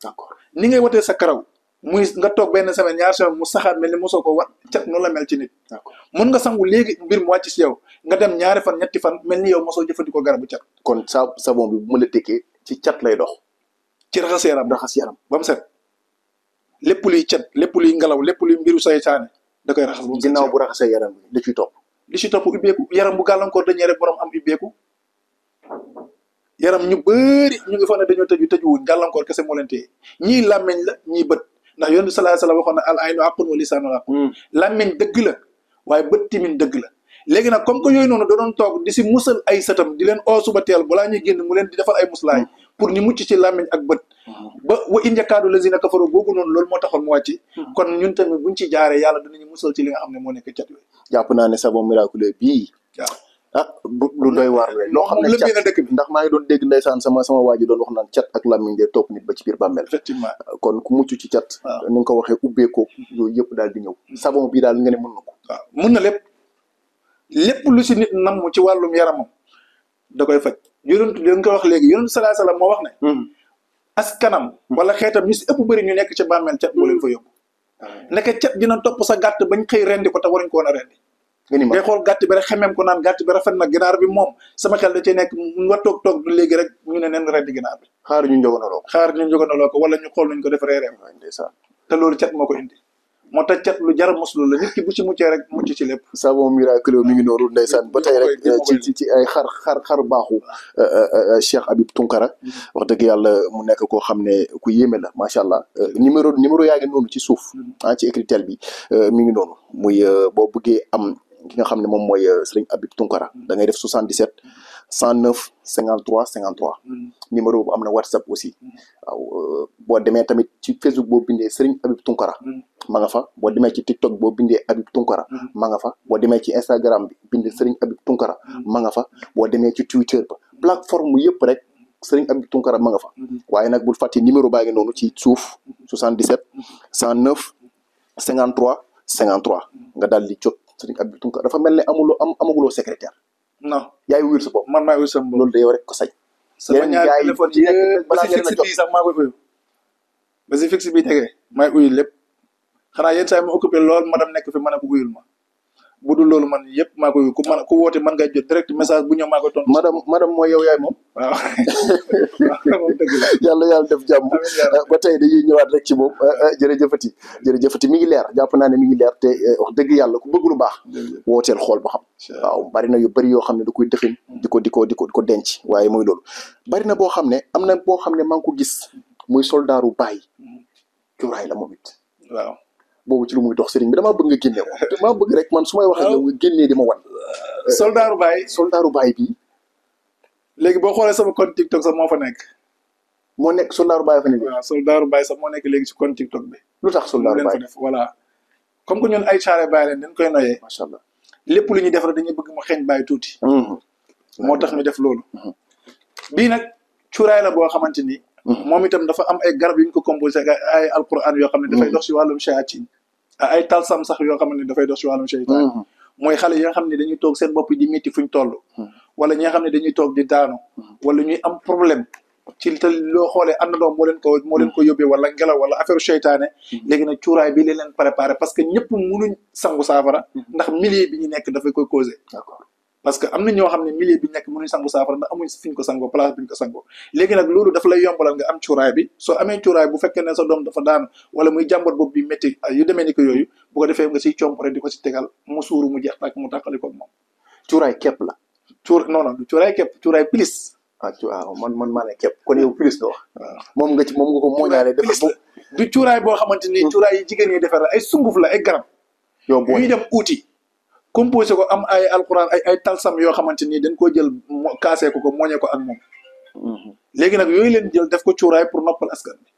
d'accord ni ngay watee sa karaw muy nga toog benn semaine ñaari semaine mu saxaat mel ni mosoo ko wat cat noonu la mel ci nit d'accord mën nga sangu léegi mbir mu wàcc si yow nga dem ñaari fan ñetti fan mel ni yow mosoo jëfandikoo garabu cat kon savon bi bu ma la tekkee ci cat lay dox ci raxas yaram raxas yaram ba mu set lépp luy cat lépp luy ngelaw lépp luy mbiru saytaane da koy raxas ba mu set ginnaaw bu raxasee yaram bi da ciy topp li ci topp ubbeeku yaram bu gàllankoor dañee rek borom am ubbeeku yaram ñu bëri ñu ngi fa ne dañoo tëjuwuñ gàllankoor kese moo leen téye ñii làmmeñ la ñii bët ndax yonent bi sallallahu alayhi wasallam waxoon na al aynu aqun wa lisaanu aqun làmmeñ dëgg la waaye bët timin dëgg la léegi nag comme que yooyu noonu da doon toog di si musal ay sëtam di leen oo suba teel balaa ñuy génn mu leen di defal ay muslaay pour ñu mucc ci làmmeñ ak bët ba wa in yakaadu lazina kafaru boobu noonu loolu moo taxoon mu wàcc kon ñun tamit buñ ci jaaree yàlla dinañu musal ci li nga xam ne moo nekk cat yooyu jàpp naa ne savon miraculeux bii waaw lu doy waar la loo xam ne lëmbee na dëkk bi ndax maa ngi doon dégg ndeysaan sama waa ji doon wax naan cat ak làmmiñ de topp nit ba ci biir bàmmeel effectivement kon ku mucc ci cat ni nga ko waxee ubbeekoo yooyu yëpp daal di ñëw savon bi daal nga ne mën na ko waaw mën na lépp lu si nit nam ci wàllum yaramam da koy faj yonent da nga ko wax léegi yonent sallallahu alayhi wasallam moo wax ne askanam wala xeetam ñu si ëpp bëri ñu nekk ci bàmmeel cat moo leen fa yóbbu nekk cat dina topp sa gàtt bañ xëy rendi ko te waruñ ko woon a rendi ngay xool gàtt bi rek xemeem ko naan gàtt bi rafet na ginaar bi moom sama xel da cee nekk nga toog du léegi rek ñu ne neen rendi ginaar bi xaar ñu njogonaloo ko wala ñu xool nuñ ko defaree reem te loolu cat moo ko indi moo tax cat lu jar muslu la nit ki bu ci muccee rek mucc ci lépp savon miracle mi ngi noonu ndeysaan ba tey rek ci ay xar baaxu Cheikh Habib Tounkara wax dëgg yàlla mu nekk koo xam ne ku yéeme la macha allah numéro yaa ngi noonu ci suuf ci écritel bi mi ngi noonu muy boo bëggee am ki nga xam ne moom mooy Serigne Habib Tounkara da ngay def 77 109 53 53 numéro bu am na WhatsApp aussi waaw boo demee tamit ci Facebook boo bindee Serigne Habib Tounkara ma nga fa boo demee ci TikTok boo bindee Habib Tounkara ma nga fa boo demee ci Instagram bi bindee Serigne Habib Tounkara ma nga fa boo demee ci Twitter ba plateforme yëpp rek Serigne Habib Tounkara ma nga fa waaye nag bul fàtte numéro baa ngi noonu ci suuf 77 109 53 53 nga daal di jot Serigne Habib Tounkara dafa mel ne amaguloo secrétaire non yaay wuyul sa bopp man maay wuyul sa bopp loolu de yow rek ko sañ sama ñaari téléphone yëpp ba si fixe bi sax maa koy uyu ba si fixe bi tegee maay uyu lépp xanaa yenn saa yi ma occupé lool madame nekk fi mën a ko uyul ma bu dul loolu man yëpp maa koy uyu ku woote mën ngay jot direct message bu ñëw maa koy tontu madame mooy yow yaay moom waaw moom dëgg la yàlla def jàmm ba tey dañuy ñëwaat rek ci moom jërëjëfati mi ngi leer jàpp naa ne mi ngi leer te wax dëgg yàlla ku bëgg lu baax wooteel xool ba xam waaw bari na yu bëri yoo xam ne da koy dëxiñ di ko denc waaye mooy loolu bari na boo xam ne am na boo xam ne maa ngi ko gis muy soldaaru baay cuuraay la moom it waaw boobu ci lu muy dox sëriñ bi damaa bëgg nga génne ko damaa bëgg rek man su may wax ak yow nga génnee di ma wan soldaaru baay bi léegi boo xoolee sama compte TikTok sax moo fa nekk moo nekk soldaaru baay fa nekk waaw soldaaru baay sax moo nekk léegi ci compte TikTok bi lu tax soldaaru baay fa def voilà comme que ñun ay caare baay leen dañ koy noyee macha allah lépp lu ñuy def rek dañuy bëgg mu xeeñ baay tuuti moo tax ñu def loolu bii nag cuuraay la boo xamante ni moom itam dafa am ay garab yu ñu ko composé ay alquran yoo xam ne dafay dox si wàllum shayatin ay talsam sax yoo xam ne dafay dox si wàllum shaytaan mooy xale yi nga xam ne dañuy toog seen bopp di métti fuñ toll wala ñi nga xam ne dañuy toog di daanu wala ñuy am problème ci te loo xoolee àndandoo moo leen ko yóbbee wala ngelaw wala affaire shaytaane léegi nag cuuraay bi leen préparé parce que ñëpp mënuñ sangu saafara ndax milieu bi ñu nekk dafay koy causé d'accord parce que am na ñoo xam ne milieu bi nekk mënuñ sangu saafara ndax amuñ fi ñu ko sangoo place bi ñu ko sangoo léegi nag loolu dafa lay yombalal nga am cuuraay bi soo amee cuuraay bu fekkee ne sa doom dafa daanu wala muy jàmbat bopp bi métti yu demee ni ko yooyu bu ko defee nga siy comp rek di ko si tegal mu suuru mu jeex tàkk mu tàqali ko moom cuuraay képp la non du cuuraay képp cuuraay pilis waaw man maa ne képp kon yow pilis nga wax moom nga ko mooñaale pilis la du cuuraay boo xamante ni cuuraay yi jigéen ñi defar la ay sunguf la ay garab yuy dem uuti composé ko am ay alquran ay talsam yoo xamante ni dañ koo jël kaasee ko mooñee ko ak moom léegi nag yooyu leen jël def ko cuuraay pour noppal askan bi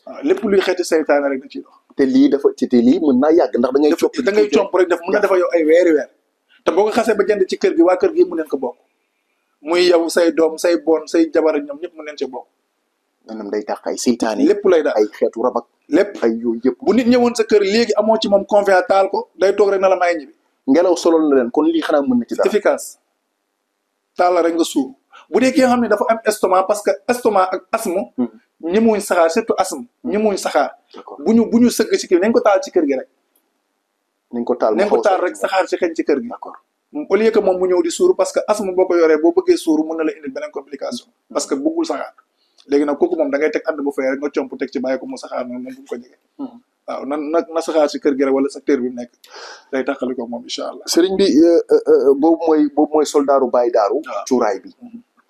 waaw lépp luy xeeti saytaane rek da ciy dox te lii mën naa yàgg ndax da ngay comp rek def mën na defa yow ay weeri weer te boo ko xasee ba jënd ci kër gi waa kër gi mu neen ko bokk muy yow say doom say bon say jabar ñoom ñëpp mu neen ci bokk maanaam day tax ay saytaane lépp lay daal ay xeetu rabak lépp ay yooyu yëpp bu nit ñëwoon sa kër léegi amoo ci moom confiance taal ko day toog rek na la may ñibbi ngelaw solo la leen kon lii xanaa mën na ci dara efficace taal la rek nga suur bu dee ki nga xam ne dafa am estomac parce que estomac ak asthme ñemuñ saxaar surtout asthme ñemuñ saxaar bu ñu sëgg ci kër nañ ko taal ci kër gi rek nañ ko taal rek saxaar si xeñ ci kër gi au lieu que moom mu ñëw di suuru parce que asthme boo ko yoree boo bëggee suuru mën na la indil beneen complication parce que bëggul saxaar léegi nag kooku moom da ngay teg ànd bu fay rek nga comp teg ci bàyyi ko mu saxaar moom bu ko jege waaw na saxaar si kër gi rek wala secteur bi mu nekk day taxali ko moom incha allah sëriñ bi boobu mooy soldaaru Baay Daaru cuuraay bi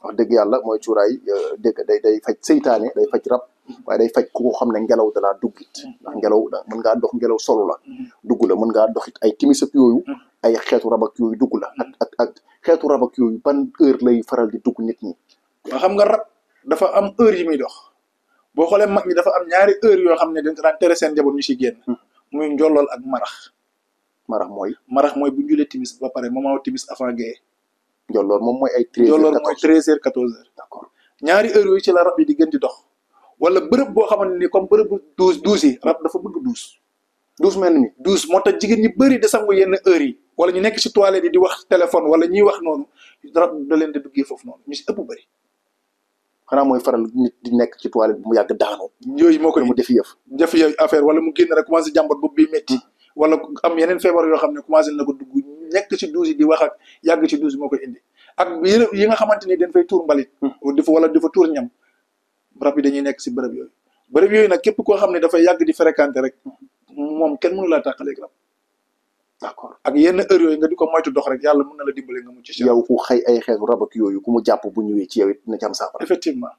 wax dëgg yàlla mooy cuuraay dégg day faj seytaane day faj rab waaye day faj ku ko xam ne ngelaw dalaa duggit ndax ngelaw mën ngaa dox ngelaw solo la dugg la mën ngaa doxit ay timis ak yooyu ay xeetu rab ak yooyu dugg la ak xeetu rab ak yooyu ban heure lay faral di dugg nit ñi waaw xam nga rab dafa am heure yi muy dox boo xoolee mag ñi dafa am ñaari heure yoo xam ne dañ ko daan tere seen njaboot ñu si génn muy njollool ak marax marax mooy bu ñu julee timis ba pare moment timis avant gée. njolloor moom mooy ay 13h njolloor mooy 13h 14h. d'accord ñaari heures yooyu ci la rab yi di gën di dox. wala bërëb boo xamante ni comme bërëb douze yi rab dafa bëgg douze mel ni douze moo tax jigéen ñi bëri de sangu yenn heures yi wala ñu nekk ci toilette yi di wax téléphone wala ñuy wax noonu rab da leen di duggee foofu noonu ñu si ëpp bëri. xanaa mooy faral nit di nekk ci toilette bu mu yàgg daanu. yooyu moo koy mu def yëf affaire wala mu génn rek commencé jàmbat bopp bi métti. wala am yeneen feebar yoo xam ne commencé na ko dugg nekk ci douze yi di wax ak yàgg ci douze moo koy indi ak yi nga xamante ni dañ fay tuur mbalit. wala dafa tuur ñam rab yi dañuy nekk si bërëb yooyu nag képp koo xam ne dafay yàgg di fréquenter rek moom kenn mënu laa tàqaleeg rab. d'accord ak yenn heures yooyu nga di ko moytu dox rek yàlla mën na la dimbale nga mucc ci yow ku xëy ay xeetu rab ak yooyu ku mu jàpp bu ñëwee ci yow it na ci am saafara. effectivement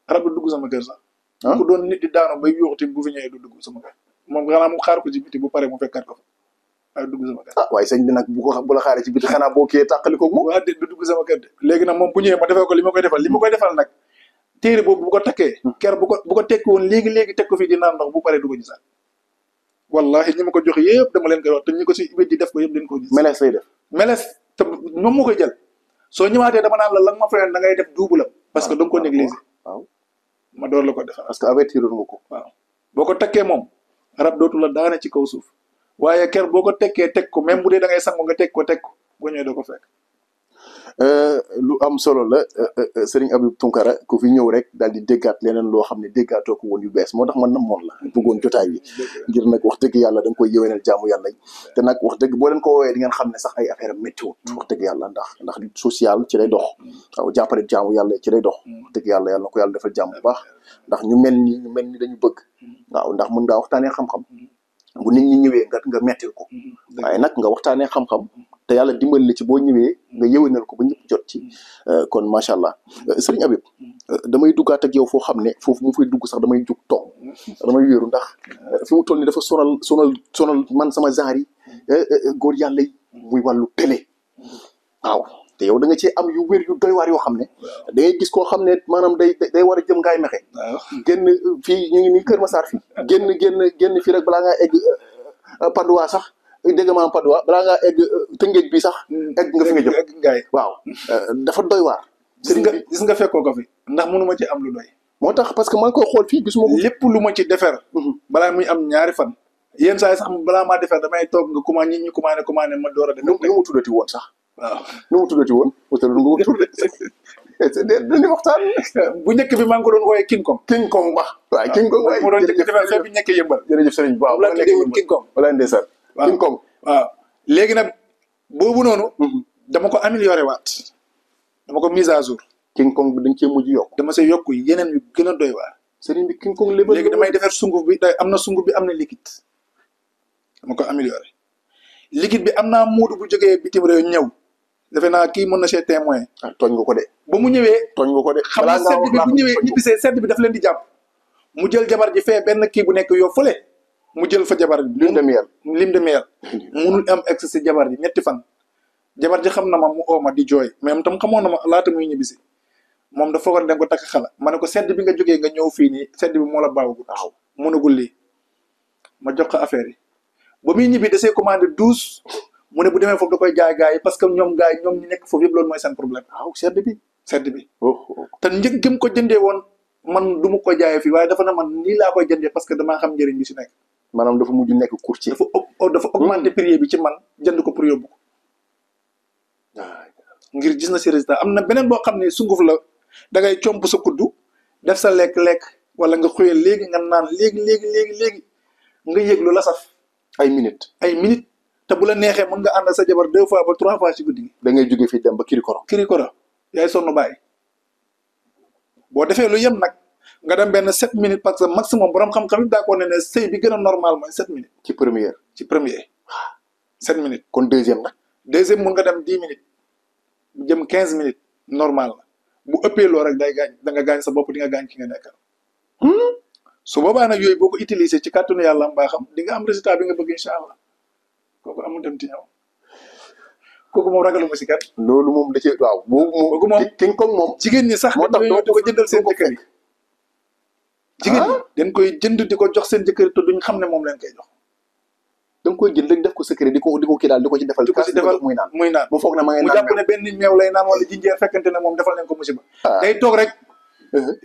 rab du dugg sama kër sax. ku doon nit di daanu bay yuuxuti bu fi ñëwee du dugg sama kër moom xanaa mu xaar ko ci biti bu pare mu fekkaat ko fa waaye dugg sama kër. waaye sëñ bi nag bu la xaaree ci biti xanaa boo kiyee tàqali ko moom. waaw du dugg sama kër de léegi nag moom bu ñëwee ma defee ko li ma koy defal nag téere boobu bu ko takkee ker bu ko tekki woon léegi teg ko fii di naan ndox bu paree du ko gisaat wallahi ñi ma ko jox yëpp dama leen koy wax te ñi ko si wéddi def ko yëpp dañ ko gis meles lay def meles te moom moo koy jël soo ñëwaatee dama naan la ma fayoon da ngay def double parce que da nga ko négliger waaw ma door la ko defal parce que avertir nga ko waaw boo ko tekkee moom rab dootu la daana ci kaw suuf waaye ker boo ko tekkee teg ko même bu dee da ngay sangu nga teg ko boo ñëwee doo ko fekk lu am solo la Serigne Habib Tounkara ku fi ñëw rek daal di déggaat leneen loo xam ne déggaatoo ko woon yu bees moo tax man namoon la bëggoon jotaay bi ngir nag wax dëgg yàlla da nga koy yëwénal jaamu yàlla te nag wax dëgg boo leen ko woowee di ngeen xam ne sax ay affaire am météo wax dëgg yàlla ndax social ci lay dox waaw jàppale jaamu yàlla ci lay dox wax dëgg yàlla na ko yàlla defal jàmm bu baax ndax ñu mel ni dañu bëgg waaw ndax mën ngaa waxtaanee xam-xam bu nit ñi ñëwee nga mettil ko waaye nag nga waxtaanee xam-xam te yàlla dimbali la ci boo ñëwee nga yëwénal ko ba ñëpp jot ci kon macha allah Serigne Habib damay duggaat ak yow foo xam ne foofu mu fay dugg sax damay jug toog damay wéeru ndax fi mu toll ni dafa sonal man sama genre yi góor yàlla yi muy wàllu télé waaw te yow da nga ci am yu wér yu doy waar yoo xam ne da ngay gis koo xam ne maanaam day war a jëm ngaay mexe génn fii ñu ngi nii Kër Massar fii génn fii rek balaa ngaa egg Padois sax dégg maam Padois balaa ngaa egg Tëngéej bi sax egg nga fi nga jëm egg ngaay waaw dafa doy waar gis nga fekkoo ko fi ndax mënu ma ci am lu doy moo tax parce que maa ngi koy xool fii gisuma ko lépp lu ma ci defer balaa muy am ñaari fan yenn saa yi sax balaa maa defer damay toog nga commandé ñi ñu commandé ma door a def nu mu tuddati woon sax waaw nu mu tuddati woon utal nga ko tudde dañuy waxtaan bu njëkk bi maa ngi ko doon wooyee King Kong waaye King Kong waaye mu doon njëkk defar fee bi nekk yëmbal jërëjëf sëriñ bi waaw la tuddee woon King Kong wala ndeysaan King Kong waaw léegi nag boobu noonu dama ko amélioré waat dama ko mise à jour King Kong bi dañ cee mujj yokk dama see yokk yeneen yu gën a doy waar sëriñ bi King Kong léegi damay defar sunguf bi am na sunguf bi am na liquide dama ko amélioré liquide bi am naa muudu bu jógee bitim réew ñëw defe naa kii mën na see témoin tooñ nga ko de ba mu ñëwee tooñ nga ko de xam nga sedd bi bu ñëwee ñibbisee sedd bi daf leen di jàpp mu jël jabar ji fee benn kii bu nekk yoo fële mu jël fa jabar ji lune de miel munul am accès si jabar ji ñetti fan jabar ji xam na ma mu oo ma di jooy mais tam xamoon na ma laata muy ñibbisi moom dafa war dem ko takk xala ma ne ko sedd bi nga jógee nga ñëw fii nii sedd bi moo la baawagul waaw mënagul lii ma jox ko affaire yi ba muy ñibbi da see commandé 12 mu ne bu demee foofu da koy jaay gars yi parce que ñoom gars yi ñoom ñu nekk foofu yëpp loolu mooy seen problème waaw sedd bi te njëg gëm ko jëndee woon man du ma ko jaayee fii waaye dafa na man nii laa koy jëndee parce que damaa xam njëriñ bi si nekk maanaam dafa mujj nekk courtier dafa augmenté prix bi ci man jënd ko pour yóbbu ko ngir gis na si résultat am na beneen boo xam ne sunguf la da ngay comp sa kuddu def sa lekk-lekk wala nga xëyal léegi nga naan léegi nga yëg lu la saf ay minutes te bu la neexee mën nga ànd sa jabar 2 fois ba 3 fois ci guddi gi da ngay jóge fii dem ba kirikoro yaay sonn bàyyi boo defee lu yem nag nga dem benn 7 minutes parce que maximum borom xam-xam yi d'accord ne sëy bi gën a normal mooy 7 minutes ci premier 7 minutes kon deuxième mun nga dem 10 minutes jëm 15 minutes normal la bu ëppee loo rek day gaañ da nga gaañ sa bopp di nga gaañ ki nga nekkal su boobaa nag yooyu boo ko utiliser ci kàttanu yàlla am baaxam di nga am résultat bi nga bëgg incha allah kooku amul dem ti ñëw kooku moom ragaluma si kat loolu moom da ci waaw boobu moom King Kong moom jigéen ñi sax moo tax di ko jëndal seen jëkkër yi jigéen ñi dañ koy jënd di ko jox seen jëkkër te duñ xam ne moom leen koy jox da nga koy jël rek def ko secret di ko kii daal di ko ci defal muy naan mu foog na ma ngay naan mu jàpp ne benn meew lay naan wala jinjeer fekkante ne moom defal nañ ko musiba day toog rek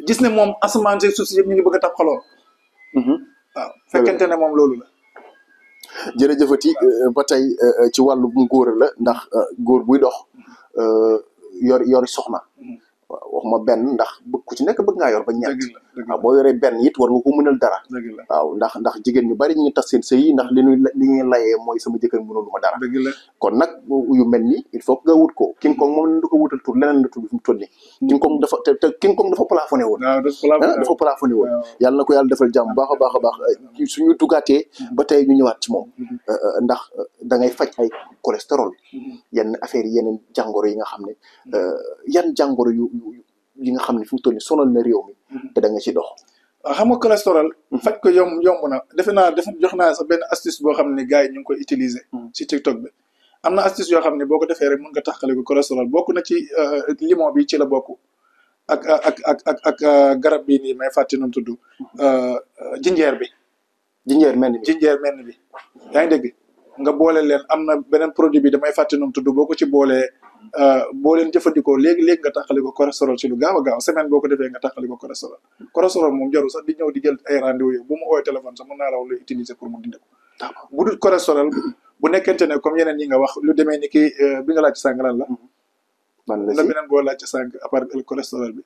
gis ne moom asamaan si suuf si yëpp ñu ngi bëgg a tap xaloo waaw fekkante ne moom loolu la jërëjëfati ba tey ci wàllu góor la ndax góor buy dox yori soxna waaw waxuma benn ndax ku ci nekk bëgg ngaa yor ba ñett waaw boo yoree benn it war nga ko mënal dara waaw ndax jigéen ñu bari ñu ngi tas seen sëy yi ndax li ñuy layee mooy sama jëkkër mënul ma dara kon nag yu mel ni il faut que nga wut ko King Kong moom du ko wutal tur leneen la tudd fi mu toll nii King Kong dafa te King Kong dafa plafonné woon dafa plafonné woon yàlla na ko yàlla defal jàmm baax a baax a baax suñu dugaatee ba tey ñu ñëwaat ci moom ndax da ngay faj ay cholestérol yenn affaires yi yeneen jàngoro yi nga xam ne yan jàngoro yi nga xam ne fi mu toll nii sonal na réew mi te da nga ci dox waaw xam nga cholestérol faj ko yomb na defe naa jox naa sax benn astuce boo xam ne gars yi ñu ngi koy utiliser ci TikTok bi am na astuce yoo xam ne boo ko defee rek mën nga taxale ko cholestérol bokk na ci limon bi ci la bokk ak garab bii nii may fàtte nu mu tudd jinjeer bi jinjeer mel bi yaa ngi dégg nga boole leen am na beneen produit bi damay fàtte nu mu tudd boo ko ci boolee boo leen jëfandikoo léegi nga taxali ko cholestérol ci lu gaaw a gaaw semaine boo ko defee nga taxali ko cholestérol moom jarul sax di ñëw di jël ay rendez-vous yow bu ma ooy téléphone sax mën naa la wax luy utiliser pour mu dindi ko bu dul cholestérol bu nekkente ne comme yeneen yi nga wax lu demee ni ki bi nga laaj sànq lan la la beneen boo laaj sànq à part cholestérol bi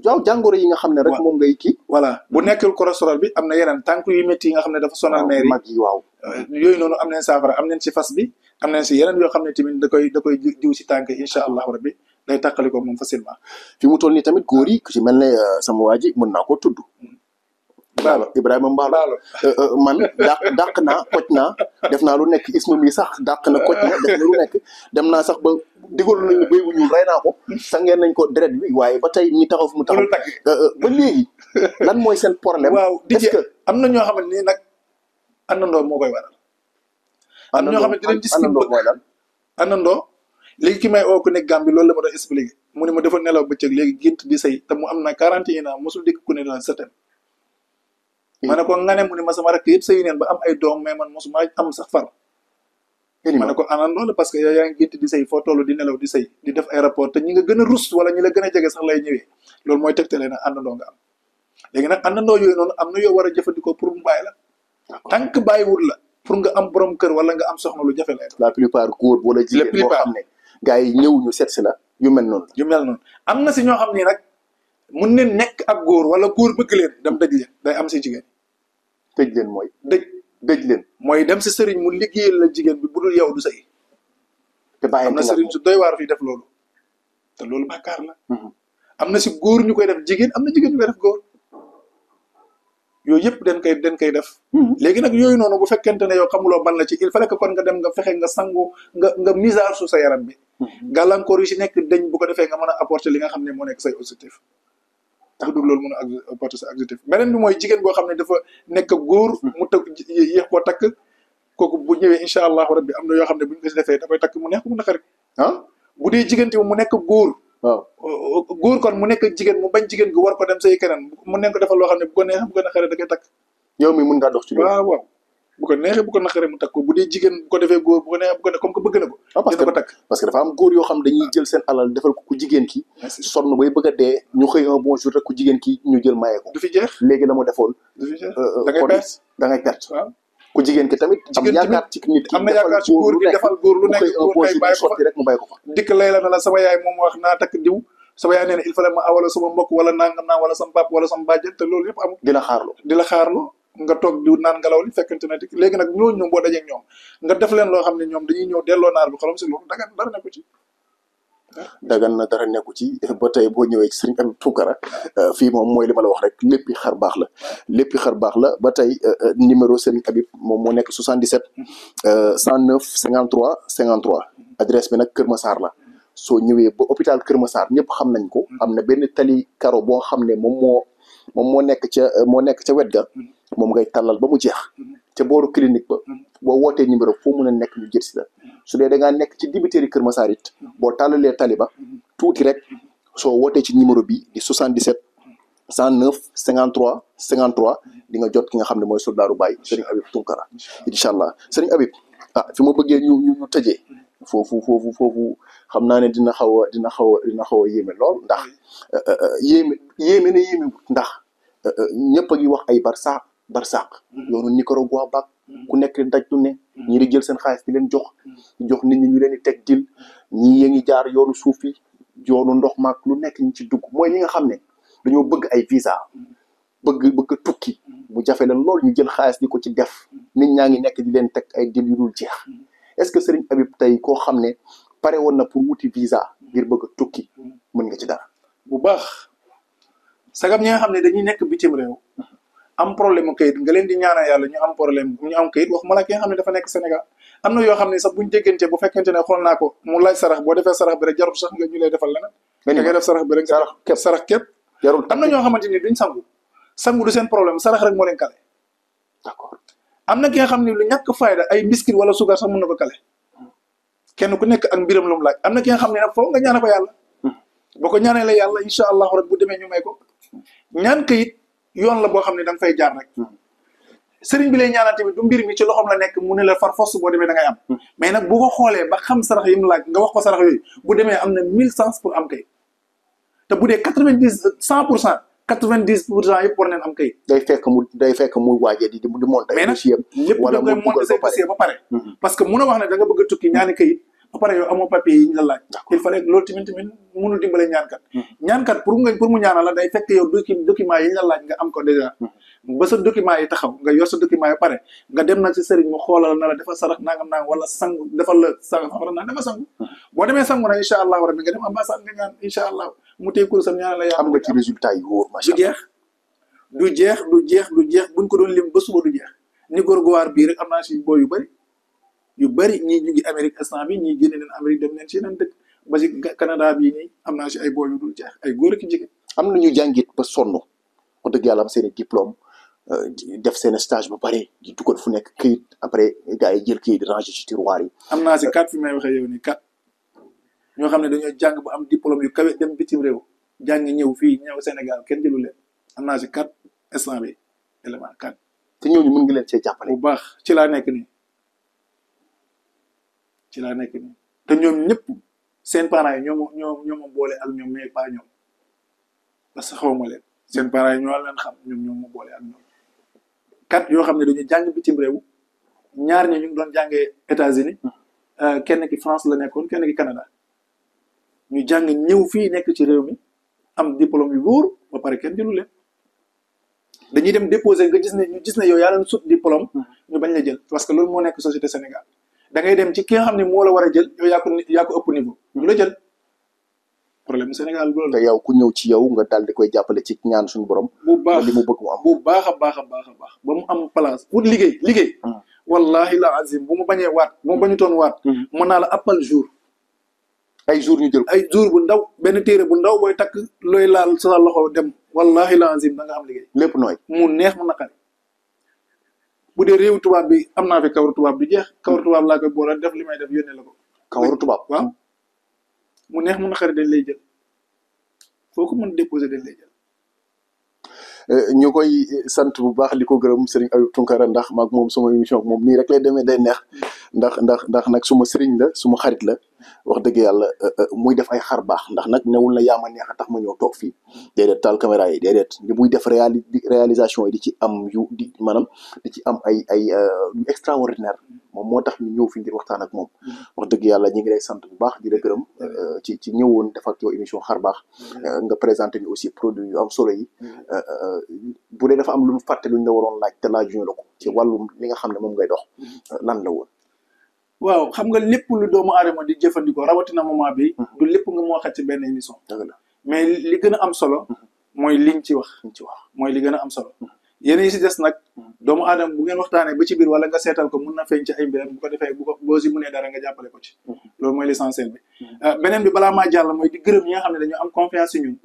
waaw jàngoro yi nga xam ne rek moom ngay kii voilà bu nekkul cholestérol bi am na yeneen tànk yu métti yi nga xam ne dafa sonal mère yi mag yi waaw yooyu noonu am nañ saafara am nañ ci fas bi am nañ si yeneen yoo xam ne tamit da koy diw si tànk incha allahu rabbi day tàqali ko moom facilement fi mu toll nii tamit góor yi ku ci mel ne sama waa ji mën naa ko tudd Ibrahima Mballo man dàq naa koj naa def naa lu nekk isma mi sax dàq na koj na def na lu nekk dem naa sax ba digal nañu béy bu ñuul rey naa ko sangeen nañ ko deret bi waaye ba tey ñi taxaw fi mu taxaw ba léegi lan mooy seen problème waaw est-ce que am na ñoo xamante ni nag àndandoo moo koy waral am na ñoo xamante dinañ gis àndandoo mooy lan àndandoo léegi ki may oo ku nekk Gambie loolu la ma doon expliqué mu ne ma dafa nelaw bëccëg léegi gént di sëy te mu am na 41 ans mosul dégg ku ne daan sëtam ma ne ko nga ne mu ne ma sama rakk yëpp sëy neen ba am ay doom mais man mosuma am sax far ma ne ko àndandoo la parce que yow yaa ngi gént di sëy foo toll di nelaw di sëy di def ay rapport te ñi nga gën a rus wala ñi la gën a jege sax lay ñëwee loolu mooy tegtale na àndandoo nga am léegi nag àndandoo yooyu noonu am na yoo war a jëfandikoo pour mu bàyyi la tant que bàyyiwul la pour nga am borom kër wala nga am soxna lu jafe lay la plupart góor wala jigéen boo xam ne gars yi ñëwuñu seet si la yu mel noonu am na si ñoo xam ni nag mun ne nekk ak góor wala góor bëgg leen dem dëj leen day am si jigéen tëj leen mooy dëj leen mooy dem si sëriñ mu liggéeyal la jigéen bi bu dul yow du sëy te bàyyi am na sëriñ su doy waar fi def loolu te loolu bàkkaar la am na si góor ñu koy def jigéen am na jigéen ñu koy def góor yooyu yëpp dañ koy def léegi nag yooyu noonu bu fekkente ne yow xamuloo ban la ci il fallait que kon nga dem nga fexe nga sangu nga misage su sa yaram bi gàllankoor yi si nekk dañ bu ko defee nga mën a apporter li nga xam ne moo nekk say objectif bu dul loolu mën a apporter sa objectif beneen bi mooy jigéen boo xam ne dafa nekk góor mu tëgg yéex koo takk kooku bu ñëwee incha allahu rabbi am na yoo xam ne bu ñu ko si defee da koy takk mu neex ko mu naqari bu dee jigéen tamit mu nekk góor góor kon mu nekk jigéen mu bañ jigéen gu war ko dem say keneen mu nekk defal loo xam ne bu ko neexee bu ko naqaree da koy takk yow mi mun ngaa dox ci loolu waaw bu ko neexee bu ko naqaree mu takk ko bu dee jigéen bu ko defee góor bu ko neexee bu ko ne comme que bëgg na ko dina ko takk parce que dafa am góor yoo xam dañuy jël seen alal defal ko ku jigéen ki sonn bay bëgg a dee ñu xëy un bon jour rek ku jigéen ki ñu jël maye ko du fi jeex léegi la mu defoon du fi jeex da ngay perte waaw ku jigéen ki tamit am yaakaar ci nit ki am na yaakaar ci góor gi defal góor lu nekk góor kay bàyyi ko fa rek mu bàyyi ko fa dikk lay la na la sama yaay moom wax naa takk diw sama yaay nee na il fallait ma awala sama mbokk wala nangam naa wala sama pap wala sama bàjjen te loolu yëpp amul di la xaarloo nga toog di naan ngelaw li fekkente ne léegi nag ñooñu ñoom boo dajee ak ñoom nga def leen loo xam ne ñoom dañuy ñëw delloo naar bi xolam si loolu dagan dara nekku ci dagan na dara nekku ci ba tey boo ñëwee ci Serigne Habib Tounkara fii moom mooy li ma la wax rek léppi xar baax la ba tey numéro Serigne Habib moom moo nekk 77 109 53 53 adresse bi nag Kër Massar la soo ñëwee ba hôpital Kër Massar ñëpp xam nañ ko am na benn tali karo boo xam ne moom moo nekk ca wet ga moom ngay tàllal ba mu jeex ca booru clinique ba boo wootee numéro foo mën a nekk ñu jël si la su dee da ngaa nekk ci dibiteeri Kër Massar it boo tàllalee tali ba tuuti rek soo wootee ci numéro bi di 77 109 53 53 di nga jot ki nga xam ne mooy soldaaru Baye Serigne Habib Tounkara incha allah Serigne Habib fi ma bëggee ñu tëjee foofu xam naa ne dina xaw a yéeme lool ndax yéeme ndax ñëpp a ngi wax ay barsaq yoonu Nicaragua baak ku nekk daj lu ne ñi di jël seen xaalis di leen jox nit ñi ñu leen di teg dil ñi yee ngi jaar yoonu suuf yi yoonu ndox maak lu nekk ñi ci dugg mooy ñi nga xam ne dañoo bëgg ay visa bëgg tukki bu jafe leen lool ñu jël xaalis di ko ci def nit ñaa ngi nekk di leen teg ay dil yu dul jeex est-ce que Serigne Habib tey koo xam ne pare woon na pour wuti visa ngir bëgg a tukki mën nga ci dara bu baax sagam ñi nga xam ne dañuy nekk bitim réew am problème mu kayit nga leen di ñaanal yàlla ñu am problème ñu am kayit waxuma la ki nga xam ne dafa nekk Sénégal am na yoo xam ne sax buñ déggante bu fekkente ne xool naa ko mu laaj sarax boo defee sarax bi rek jarul sax nga ñu lay defal leneen da ngay def sarax bi rek sarax képp jarul am na ñoo xamante ni duñ sangu du seen problème sarax rek moo leen kale d'accord am na ki nga xam ne lu ñàkk fayda ay biscuit wala suukar sax mën na ko kale kenn ku nekk ak mbiram lu mu laaj am na ki nga xam ne nag foofu nga ñaanal ko yàlla boo ko ñaanee la yàlla incha allah rek bu demee ñu may ko ñaan kayit yoon la boo xam ne da nga fay jaar rek sëriñ bi lay ñaanal tamit du mbir mi ci loxoom la nekk mu ne la far force boo demee da ngay am mais nag bu ko xoolee ba xam sarax yi mu laaj nga wax ko sarax yooyu bu demee am na 1000 chance pour am kayit te bu dee 100% yëpp war nañ am kayit day fekk muy waajee di monter mais nag lépp da ngay monter say dossier ba pare parce que mun a wax ne da nga bëgg a tukki ñaani kayit ba pare yow amoo papier yi ñu la laaj il fallait loolu tamit mënul dimbale ñaankat pour mu ñaanal la day fekk yow document yi ñu la laaj nga am ko déjà ba sa document yi taxaw nga yor sa document yi pare nga dem nag ci sëriñ mu xoolal na la dafa sarax nangam wala sangu defal la dafa sangu boo demee sangu na incha allah rabbi nga dem ambassade nga ñaan incha allah mu tey kursam ñaanal la am nga ci résultat yi wóor macha allah du jeex buñ ko doon lim ba suba du jeex ni góor bii rek am naa si boo yu bëri ñii ñu ngi Amérique instant bi ñii génne leen Amérique dem leen ci yeneen dëkk ba ci Canada bii nii am naa si ay boo yu dul jeex ay góor ak jigéen am na ñu jàngit ba sonn wax dëgg yàlla am seen i diplôme def seen stage ba pare di dugal fu nekk këyit après gars yi jël këyit di ranger ci tiroir yi am naa si 4 fi may waxee yow nii 4 ñoo xam ne dañoo jàng ba am diplôme yu kawe dem bitim réew jàng ñëw fii ñëw Sénégal kenn jëlu leen am naa si 4 instant bi élément 4 te ñooñu mën nga leen see jàppale bu baax ci laa nekk nii te ñoom ñëpp seen parents yi ñoo ma boole ak ñoom mais pas ñoom parce que xaw ma leen seen parents yi ñoo leen xam ñoo ma boole ak ñoom 4 yoo xam ne dañu jàng bitim réew ñaar ñi ñu ngi doon jàngee États-Unis kenn ki France la nekkoon kenn ki Canada ñu jàng ñëw fii nekk ci réew mi am diplôme yu wóor ba pare kenn jëlu leen dañuy dem déposer nga gis ne yow yaa leen sut diplôme ñu bañ la jël parce que loolu moo nekk société Sénégal da ngay dem ci ki nga xam ne moo la war a jël yow yaa ko ëpp niveau ñu la jël problème Sénégal loolu te yow ku ñëw ci yow nga daal di koy jàppale ci ñaan suñu borom bu baax li mu bëgg mu am bu baax a baax ba mu am place pour liggéey wallahi la azim bu mu bañee waat bu mu bañutoon waat mën naa la appal jour ay jour ñu jël ay jour bu ndaw benn téere bu ndaw booy takk looy laal sa loxo dem wallahi la azim da nga am liggéey lépp nooy mu neex mu naqari bu dee réewu tubaab bi am naa fi kawaru tubaab bi jeex kawaru tubaab laa koy boole def li may def yónnee la ko kawaru tubaab waaw mu neex mu naqari dañ lay jël foo ko mën déposer dañ lay jël ñu koy sant bu baax di ko gërëm Serigne Habib Tounkara ndax maag moom sama émission ak moom nii rek lay demee day neex ndax nag suma Serigne la suma xarit la wax dëgg yàlla muy def ay xar baax ndax nag newul na yaa ma neex a tax ma ñëw toog fii déedéet taal caméra yi déedéet ni muy def réalisation yi di ci am maanaam di ci am ay yu extraordinaire moom moo tax ñu ñëw fi ngir waxtaan ak moom wax dëgg yàlla ñu ngi lay sant bu baax di la gërëm ci ñëwoon def ak yow émission xar baax nga présenté ñu aussi produit yu am solo yi bu dee dafa am lu ñu fàtte lu ñu la waroon laaj te laajuñu la ko ci wàllum li nga xam ne moom ngay dox lan la woon waaw xam nga lépp lu doomu aadama di jëfandikoo rawatina moment bi du lépp nga moo xat ci benn émission mais li gën a am solo mooy liñ ci wax mooy li gën a am solo yéen yi si des nag doomu aadama bu ngeen waxtaanee ba ci biir wala nga seetal ko mun na feeñ ci ay mbiram bu ko defee boo si mënee dara nga jàppale ko ci loolu mooy l'essentiel bi beneen bi balaa maa jàll mooy di gërëm ñi nga xam ne dañoo am confiance ci ñun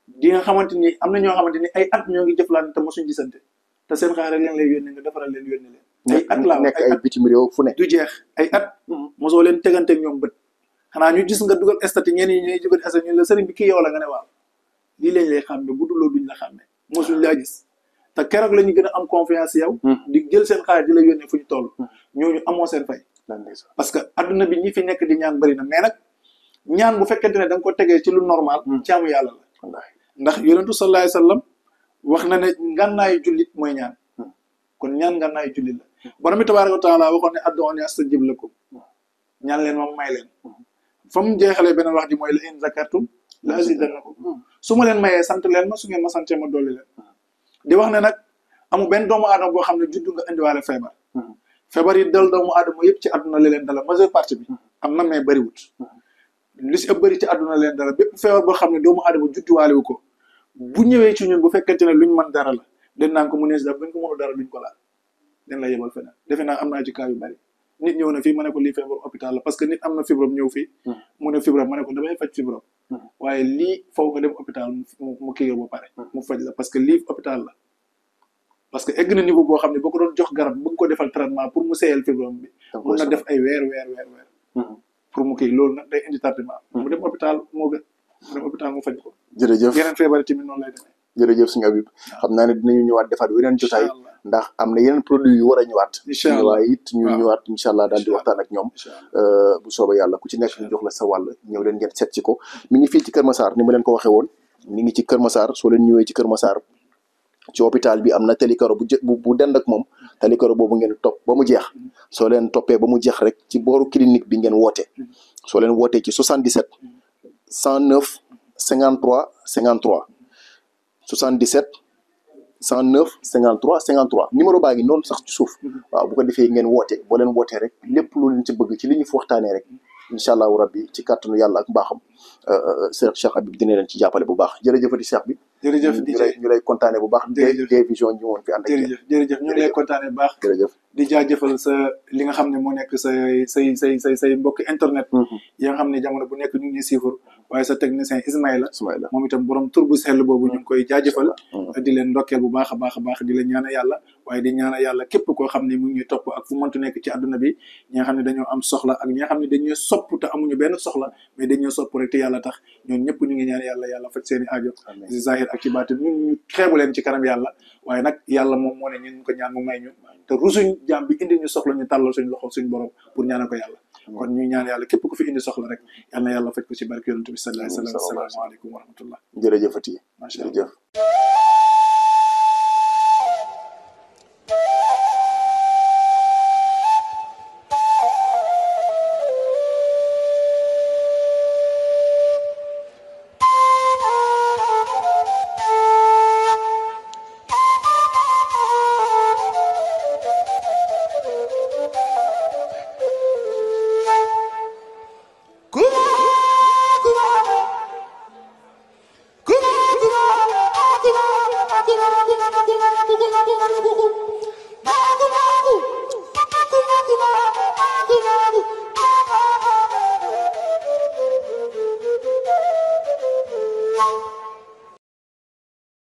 di nga xamante ni am na ñoo xamante ni ay at ñoo ngi jëflante te mosuñ gisante te seen xaar leen lay yónnee nga defaral leen yónnee leen ay at laa nekk ay bitim réew fu ne du jeex ay at mosoo leen teganteeg ñoom bët xanaa ñu gis nga dugal statut ñenn ñi ñuy jógal statut ñu la sëriñ bi kii yow la nga ne waaw lii lañ lay xàmme bu duloo duñ la xàmme mosuñ laa gis te keroog la ñu gën a am confiance yow di jël seen xaalis di la yónnee fu ñu toll ñooñu amoo seen fay parce que adduna bi ñi fi nekk di ñaan bëri na mais nag ñaan bu fekkente ne da nga ko tegee ci lu normal jaamu yàlla la ndax yonentu sallallahu alayhi wasallam wax na ne ngànnaayu jullit mooy ñaan kon ñaan ngànnaayu jullit la borom bi tabaaraka wa taala waxoon ne ud'uuni astajib lakum ñaan leen moom may leen fa mu jeexalee beneen wax ji mooy la in zakartum la azidannakum su ma leen mayee sant leen ma su ngeen ma santee ma dolli leen di wax ne nag amul benn doomu aadama boo xam ne juddu nga indiwaale feebar feebar yi dal doomu aadama yëpp ci àdduna la leen dala majeure partie bi am na mais bëriwut li si ëpp bëri ci àdduna leen dala bépp feebar boo xam ne doomu aadama judduwaale wu ko bu ñëwee ci ñun bu fekkente ne luñ mën dara la den naan ko mu nees daf buñ ko mënu dara duñ ko laal den la yebal feneen defe naa am naa ci cas yu bëri nit ñëw na fii ma ne ko lii feebar hôpital la parce que nit am na fibrome ñëw fii mu ne fibrome ma ne ko damay faj fibrome waaye lii faw nga dem hôpital mu kii ba pare mu faj la parce que lii hôpital la parce que egg na niveau boo xam ne boo ko doon jox garab bëgg ko defal traitement pour mu seeyal fibrome bi mun na def ay weer pour mu kii loolu nag day indi tardement mu dem hôpital moo gën mu dem hôpital mu faj ko jërëjëf yeneen feebar tamit noonu lay demee jërëjëf suñu Habib xam naa ne dinañu ñëwaat defaat weneen jotaay ndax am na yeneen produit yu war a ñëwaat waaye it ñu ñëwaat incha allah daal di waxtaan ak ñoom bu soobee yàlla ku ci nekk ñu jox la sa wàll ñëw leen ngeen seet ci ko mi ngi fii ci Kër Massar ni ma leen ko waxee woon mi ngi ci Kër Massar soo leen ñëwee ci Kër Massar ci hôpital bi am na talikaro bu dend ak moom talikaro boobu ngeen topp ba mu jeex soo leen toppee ba mu jeex rek ci booru clinique bi ngeen woote soo leen wootee ci 77 109 53 53 77 109 53 53 numéro baa ngi noonu sax ci suuf waaw bu ko defee ngeen woote boo leen wootee rek lépp lu leen ci bëgg ci li ñu fi waxtaanee rek incha allahu rabbi ci kàttanu yàlla ak mbaaxam Cheikh Habib dina leen ci jàppale bu baax jërëjëfati Cheikh bi jërëjëf ñu lay kontaane bu baax Dvision ñu woon fi ànd ak jërëjëf ñu ngi lay kontaane bu baax jërëjëf di jaajëfal sa li nga xam ne moo nekk say mbokk internet yi nga xam ne jamono bu nekk ñu ngi suivre waaye sa technicien Ismaïla moom itam borom tur bu sell boobu ñu ngi koy jaajëfal di leen ndokkeel bu baax a baax di leen ñaana yàlla waaye di ñaana yàlla képp koo xam ne mu ngi ñuy topp ak fu mëntu nekk ci àdduna bi ñi nga xam ne dañoo am soxla ak ñi nga xam ne dañuy sopp te amuñu benn soxla mais dañuy sopp rek te yàlla tax ñoom ñëpp ñu ngi ñaan yàlla faj seeni aajo ci zahir ak ci baatin ñun ñu xeebu leen ci kanam yàlla waaye nag yàlla moom moo ne ñun ko ñaan mu may ñu te rusuñ jaam bi indi ñu soxla ñu tàllal suñ loxo suñ borom pour ñaanal ko yàlla kon ñuy ñaan yàlla képp ku fi indi soxla rek yal na yàlla faj ko ci barke yonent bi sallallahu alayhi wa sallam asalaamaaleykum wa rahmatullah jërëjëfati jërëjëf Come on.